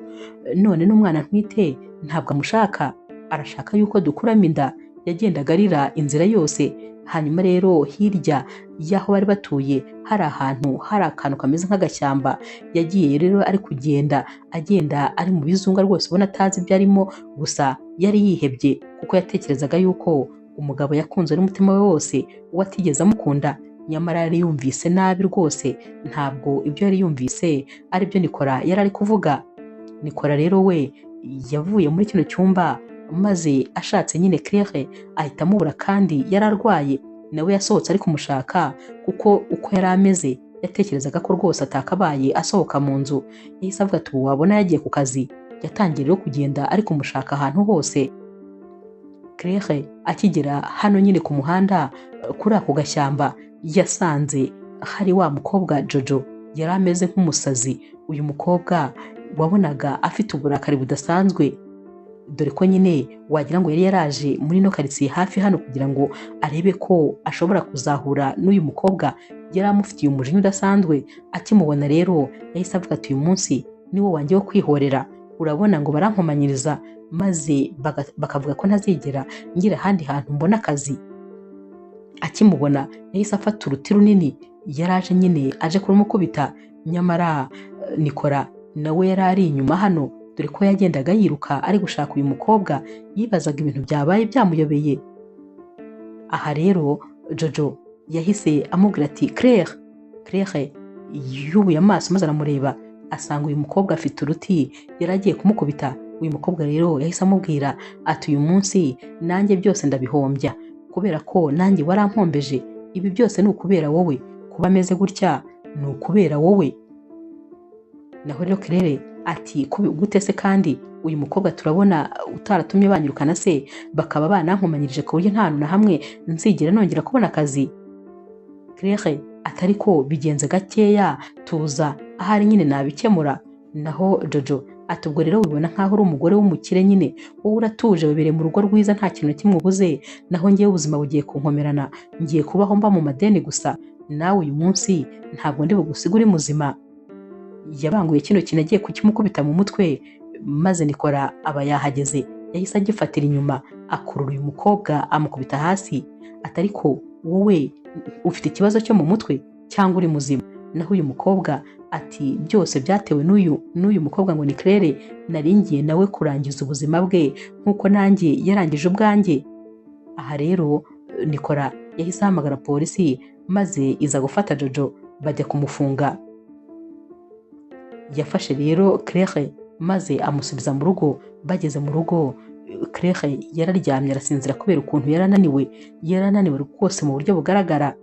None n'umwana ntwite ntabwo amushaka, arashaka yuko dukuramo inda. Yagendaga arira inzira yose. Hanyuma rero hirya y'aho bari batuye hari ahantu hari akantu kameze nk'agashyamba. Yagiye rero ari kugenda agenda ari mu bizunga rwose ubona atazi ibyo arimo, gusa yari yihebye kuko yatekerezaga yuko umugabo yakunze n'umutima we wose uwo atigeze amukunda. Nyamara yari yumvise nabi rwose, ntabwo ibyo yari yumvise ari byo Nikora yari ari kuvuga. Nikora rero we yavuye muri kino cyumba maze ashatse nyine Claire ahita amubura, kandi yari arwaye. Nawe yasohotse ari kumushaka kuko uko yari ameze yatekerezaga ko rwose atakabaye asohoka mu nzu. Yahise avuga ati ubu wabona yagiye ku kazi. Yatangiye rero kugenda ari kumushaka ahantu hose. Claire akigera hano nyine ku muhanda kuri ako gashyamba, yasanze hari wa mukobwa Jojo. Yari ameze nk'umusazi. Uyu mukobwa wabonaga afite uburakari budasanzwe, dore ko nyine wagira ngo yari yaraje muri ino karitsiye hafi hano kugira ngo arebe ko ashobora kuzahura n'uyu mukobwa. Yari amufitiye umujinya udasanzwe. Akimubona rero yahise avuga ati uyu munsi niwo wanjye wo kwihorera, urabona ngo barankomanyiriza maze bakavuga ko ntazigera ngira ahandi hantu mbona akazi. Akimubona yahise afata uruti runini, yaraje nyine aje kurumukubita. Nyamara Nikora nawe yari ari inyuma hano, dore ko yagendaga yiruka ari gushaka uyu mukobwa, yibazaga ibintu byabaye byamuyobeye. Aha rero Jojo yahise amubwira ati Claire. Claire yubuye amaso maze aramureba, asanga uyu mukobwa afite uruti yari agiye kumukubita. Uyu mukobwa rero yahise amubwira ati uyu munsi nanjye byose ndabihombya kubera ko nanjye warampombeje. Ibi byose ni ukubera wowe, kuba ameze gutya ni ukubera wowe. Naho rero Claire ati gute se kandi uyu mukobwa turabona utaratumye banyirukana se bakaba banankomanyirije ku buryo nta hantu na hamwe nzigera nongera kubona akazi. Claire atari ko bigenze gakeya, tuza ahari nyine nabikemura. Naho Jojo ati ubwo rero wibona nkaho uri umugore w'umukire nyine, wowe uratuje wibereye mu rugo rwiza nta kintu kimwe ubuze, naho ngewe ubuzima bugiye kunkomerana, ngiye kubaho mba mu madeni gusa, nawe uyu munsi ntabwo ndi bugusiga uri muzima. Yabanguye kino kintu agiye kukimukubita mu mutwe, maze Nikora aba yahageze. Yahise agifatira inyuma akurura uyu mukobwa amukubita hasi. Ati ariko wowe ufite ikibazo cyo mu mutwe cyangwa uri muzima? Naho uyu mukobwa ati byose byatewe n'uyu mukobwa ngo ni Claire, naringiye nawe kurangiza ubuzima bwe nk'uko nanjye yarangije ubwanjye. Aha rero Nikora yahise ahamagara polisi maze iza gufata Jojo bajya kumufunga. Yafashe rero Claire maze amusubiza mu rugo. Bageze mu rugo Claire yararyamye arasinzira kubera ukuntu yarananiwe, yarananiwe rwose mu buryo bugaragara.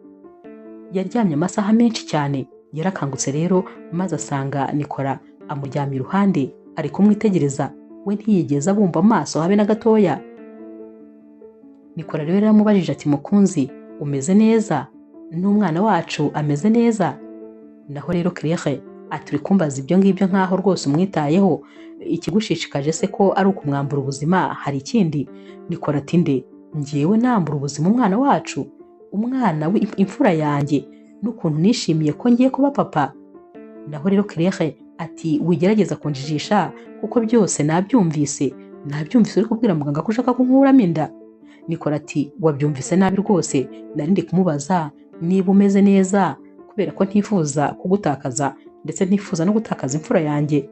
Yaryamye amasaha menshi cyane. Yarakangutse rero maze asanga Nikora amuryamye iruhande ari kumwitegereza, we ntiyigeze abumva amaso habe na gatoya. Nikora rero yaramubajije ati mukunzi Umeze neza? N'umwana wacu ameze neza? Naho rero Claire ati uri kumbaza ibyo ngibyo nkaho rwose umwitayeho, ikigushishikaje se ko ari ukumwambura ubuzima, hari ikindi? Nicola ati nde? Njyewe nambura ubuzima umwana wacu, umwana w'imfura yanjye, n'ukuntu nishimiye ko ngiye kuba papa. Naho rero Claire ati wigerageza kunjijisha kuko byose nabyumvise, nabyumvise uri kubwira muganga ko ushaka kunkuramo inda. Nicola ati wabyumvise nabi rwose, nari ndi kumubaza niba umeze neza kubera ko ntifuza kugutakaza ndetse ntifuza no gutakaza imfura yanjye.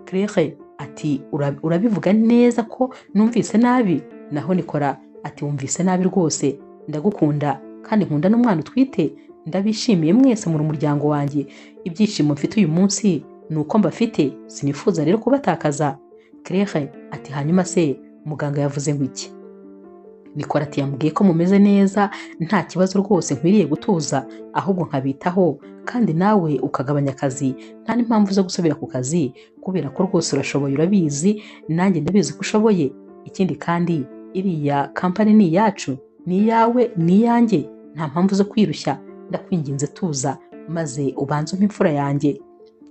Claire ati urabivuga neza ko numvise nabi. Naho Nicola ati wumvise nabi rwose, ndagukunda kandi nkunda n'umwana utwite, ndabishimiye mwese muri umuryango wanjye, ibyishimo mfite uyu munsi ni uko mbafite, sinifuza rero kubatakaza. Claire ati hanyuma se muganga yavuze ngo iki? Nicola ati yambwiye ko mumeze neza, nta kibazo rwose, nkwiriye gutuza ahubwo nkabitaho, kandi nawe ukagabanya akazi, nta n'impamvu zo gusubira ku kazi kubera ko rwose urashoboye, urabizi nanjye ndabizi ko ushoboye. Ikindi kandi iriya kampani ni iyacu, ni iyawe, ni iyanjye, nta mpamvu zo kwirushya, ndakwinginze tuza maze ubanze umpe imfura yanjye.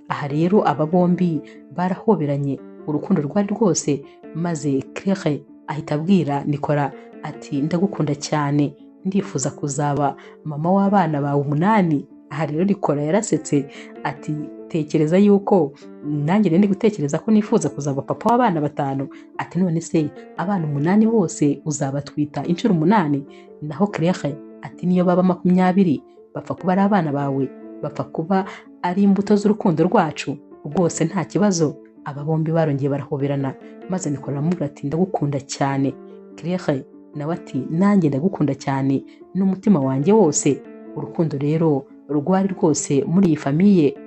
Aha rero aba bombi barahoberanye, urukundo rwari rwose, maze Claire ahita abwira Nicola ati ndagukunda cyane, ndifuza kuzaba mama w'abana bawe 8. Aha rero Nicola yarasetse ati tekereza yuko nanjye nari gutekereza ko nifuza kuzaba papa w'abana 5. Ati none se abana 8 bose uzabatwita inshuro 8? Naho Claire ati niyo baba 20 bapfa kuba ari abana bawe, bapfa kuba ari imbuto z'urukundo rwacu rwose nta kibazo. Aba bombi barongeye barahoberana, maze Nicola aramubwira ati ndagukunda cyane. Claire nawe ati nanjye ndagukunda cyane n'umutima wanjye wose. Urukundo rero rwari rwose muri iyi famiye.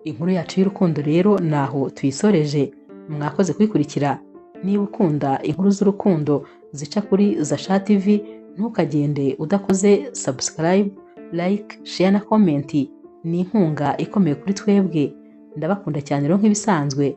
Inkuru yacu y'urukundo rero naho tuyisoreje, mwakoze kuyikurikira. Niba ukunda inkuru z'urukundo zica kuri Zasha TV, ntukagende udakoze subscribe, like, share na comment, ni inkunga ikomeye kuri twebwe. Ndabakunda cyane rero nk'ibisanzwe.